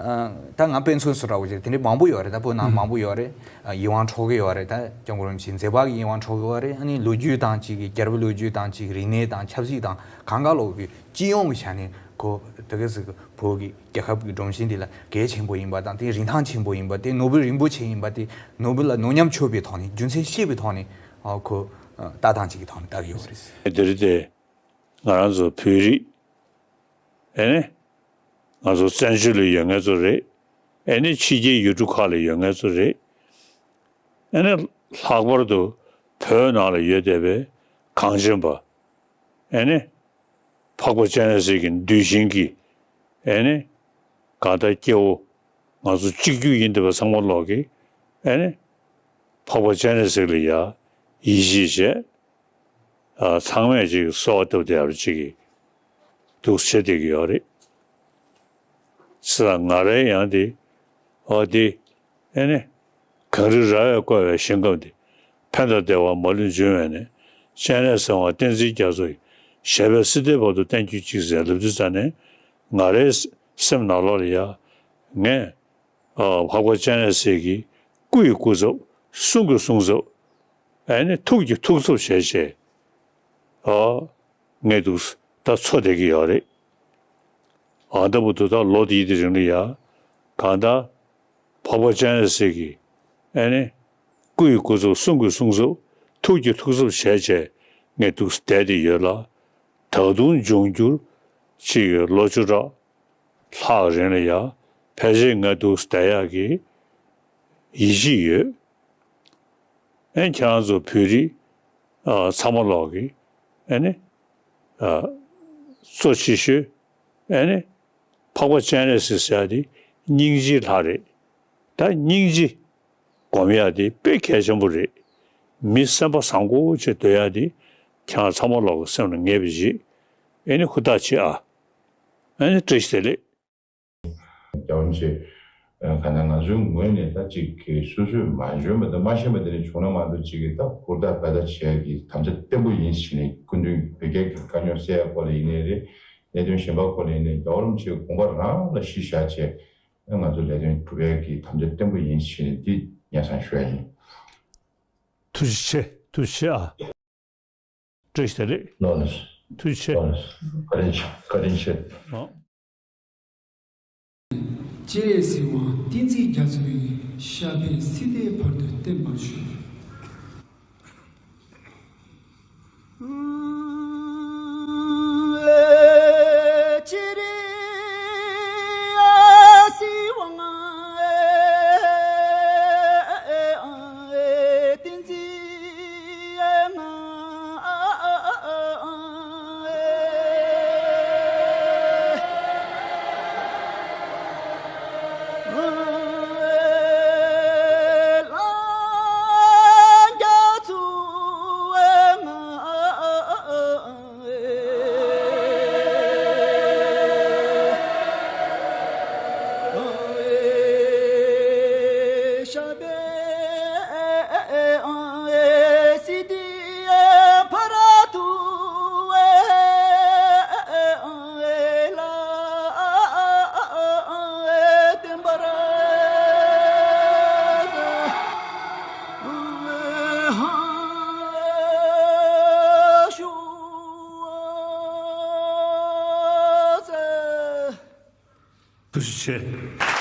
ཨ་ད་ང་དཔེ་མཚོན་བཟོ་འདྲ་བོ་བྱས་དེ་འདྲའི་མང་པོ་ཡོད་རེད། ད་བོད་ནང་མང་པོ་ཡོད་རེད། ཨ་ཡིད་དབང་འཕྲོག་གི་ཡོད་རེད། ད་སྐྱབས་མགོན་རིན་པོ་ཆེའི་མཛད་པ་གི་ཡིད་དབང་འཕྲོག་གི་ཡོད་རེད། ཨ་ནི་ལོ་རྒྱུས་དང་གཅིག་གི་རྒྱལ་རབས་ལོ་རྒྱུས་དང་གཅིག་གི་རིག་གནས་དང་ཆབ་སྲིད་དང་གང་ག་ལོག་གི་སྤྱི་ཡོངས་ཀྱི་ཆ་ནས་ཁོ་ད་ག་ཟིག་བོད་ཀྱི་རྒྱལ་ཁབ་ཀྱི་སྒྲོམ་གཞི་འདི་ལ་གལ་ཆེན་པོ་ཡིན་པ་དང་དེའི་རིན་ཐང་ཆེན་པོ་ཡིན་པ། དེ་ནོར་བུ་རིན་པོ་ཆེ་ཡིན་པ། དེ་ནོར་བུ་ལ་ནོར་ཉམས་ཆོད་པའི་ཐོག་ནས་རྒྱུ་མཚན་ཤེས་པའི་ཐོག་ནས་ཨ་ཁོ་ཨ་ལྟ་སྟངས་ཅིག་གི་ཐོག་ནས་ལྟ་གི་ཡོད་རེད། དེ་རིང་དེ་ང་རང་ཚོ་བོད་རིགས་ཨེ་ནི་ང་ཚོ་བཙན་བྱོལ་ལ་ཡོད་མཁན་ཚོ་རེད། ཨེ་ནི་ཕྱི་རྒྱལ་ཡུལ་གྲུ་ཁག་ལ་ཡོད་མཁན་ཚོ་རེད། ཨེ་ནི་ལྷག་པར་དུ་བོད་ནང་ལ་ཡོད་བསྡད་པའི་གངས་ཅན་པ། ཨེ་ནི་འཕགས་པ་སྤྱན་རས་གཟིགས་ཀྱི་གདུལ་ཞིང་གི་ཨེ་ནི་གང་ལྟར་སྐྱེ་བོ་ང་ཚོ་གཅིག་གྱུར་ཡིན་བསྡད་པ་ཚང་མ་ལོག་གི་ཨེ་ནི་འཕགས་པ་སྤྱན་རས་གཟིགས་ལ་ཡ་ཡིད་ཆེས་བྱས། ཨ་ཚང་མས་ཅིག་གསོལ་བ་བཏབ་བསྡད་ཡ་ཅིག་གི་འདུག་བྱེད་བསྡད་ཀྱི་ཡོད་རེད། ས་ང་རའི་ཡང་དེ་ཨོ་དེ་ཨེ་ནི་གངས་རི་ར་བས་བསྐོར་བའི་ཞིང་ཁམས་འདི། ཕན་དང་བདེ་བ་མ་ལུས་འབྱུང་བའི་གནས། སྤྱན་རས་གཟིགས་དབང་བསྟན་འཛིན་རྒྱ་མཚོ་ཡི། ཞབས་པད་སྲིད་མཐའི་བར་དུ་བརྟན་གྱུར་ཅིག་ཟེར་ལབ་དུས་ཙ་ནས་ང་རའི་སེམས་ནང་ལོགས་ལ་ཡ་ངས་ཨ་འཕགས་པ་སྤྱན་རས་གཟིགས་ཀྱི་སྐུ་ཡི་སྐུ་ཚབ། གསུང་གི་གསུང་ཚབ། ཨེ་ནི་ཐུགས་ཀྱི་ཐུགས་ཚབ་བྱས་བྱས་ཨ་ངས་འདུག་ད་འཚོ་བསྡད་ཀྱི་ཡོད་རེད། ཨ་ད་བར་དུ་ད་ལོ་འདིའི་དེ་རིང་ལ་ཡ་གང་ལྟར་འཕགས་པ་སྤྱན་རས་གཟིགས་ཀྱི་ཨེ་ནི་སྐུ་ཡི་སྐུ་ཚབ། གསུང་གི་གསུང་ཚབ། ཐུགས་ཀྱི་ཐུགས་ཚབ་བྱས་བྱས་ངས་འདུག་བསྡད་དེ་ཡོད་ལ། ད་དུང་འབྱུང་འགྱུར་ཅིག་ལོ་བཅུ་ཕྲག་ལྷག་རིང་ལ་ཡ་ཕལ་ཆེར་ང་འདུག་བསྡད་ཡག་གི་ ཡིད་ཆེས་ཡོད། ཨེ་ཁྱེད་རང་ཚོ་བོད་རིགས་ཨ་ཚང་མ་ལོག་གི་ཨེ་ནི་ཨ་གཙོ་ཆེ་ཤོས་ཨེ་ནི་འཕགས་པ་སྤྱན་རས་གཟིགས་ཟེར་ཡ་དེ་སྙིང་རྗེའི་ལྷ་རེད། ད་སྙིང་རྗེ་སྒོམ་ཡ་དེ་དཔེ་གལ་ཆེན་པོ་རེད། མི་སེམས་པ་བཟང་པོ་བྱེད་སྡོད་ཡ་དེ་ཁྱེད་རང་ཚང་མ་ལོག་གི་སེམས་ལ་ངེས་པ་ཅིག་ཨེ་ནི་ཧུར་ཐག་བྱེད་ཨ། ཨེ་ནི་བཀྲ་ཤིས་བདེ་ལེགས། རྒྱལ་བ་རིན་པོ་ཆེ། ཨ་ག་ན་ང་ཚོའི་ངོས་ནས་ད་ཅིག་གི་སོ་སོས་མ་འཇོན་པ་དང་མ་ཤེས་པ་དེ་འདྲ་བྱུང་ན་མ་གཏོགས་ཅིག་གི་ད་ཧུར་ཐག་འབད་ཐག་བྱེད་ཡ་གི་དམ་བཅའ་བརྟན་པོ་ཡིན་ཟེར་ནས་སྐུ་མདུན་བོད་རྒྱ་གི་དཀའ་རྙོག་སེལ་ཡ་སྐོར་ལ་ཡིན་ནའི་རེད། གནད་དོན་གཞན་པ་སྐོར་ལ་ཡིན་ནའི་རྒྱལ་བ་རིན་པོ་ཆེའི་དགོངས་པ་རང་ལ་གཞི་བཞག་བྱས་ང་ཚོ་ལས་དོན་སྒྲུབ་ཡ་གི་དམ་བཅའ་བརྟན་པོ་ཡིན་ཟེར་ནས་འདི་སྙན་སེང་ཞུ་ཡ་ཡིན། ཐུགས་རྗེ་ཆེ། ཐུགས་རྗེ་ཆེ་ཨ། བཀྲ་ཤིས་བདེ་ལེགས། ལགས་ལགས། ཐུགས་རྗེ་ཆེ། ལགས་ལགས། བཀའ་དྲིན་ཆེ། བཀའ་དྲིན་ཆེ། ཨ། སྤྱན་རས་གཟིགས་དབང་བསྟན་འཛིན་རྒྱ་མཚོ་ཡི་ཞབས་པད་སྲིད་མཐའི་བར་དུ་བརྟན་པར་ཤོག། ཐུགས་རྗེ་ཆེ།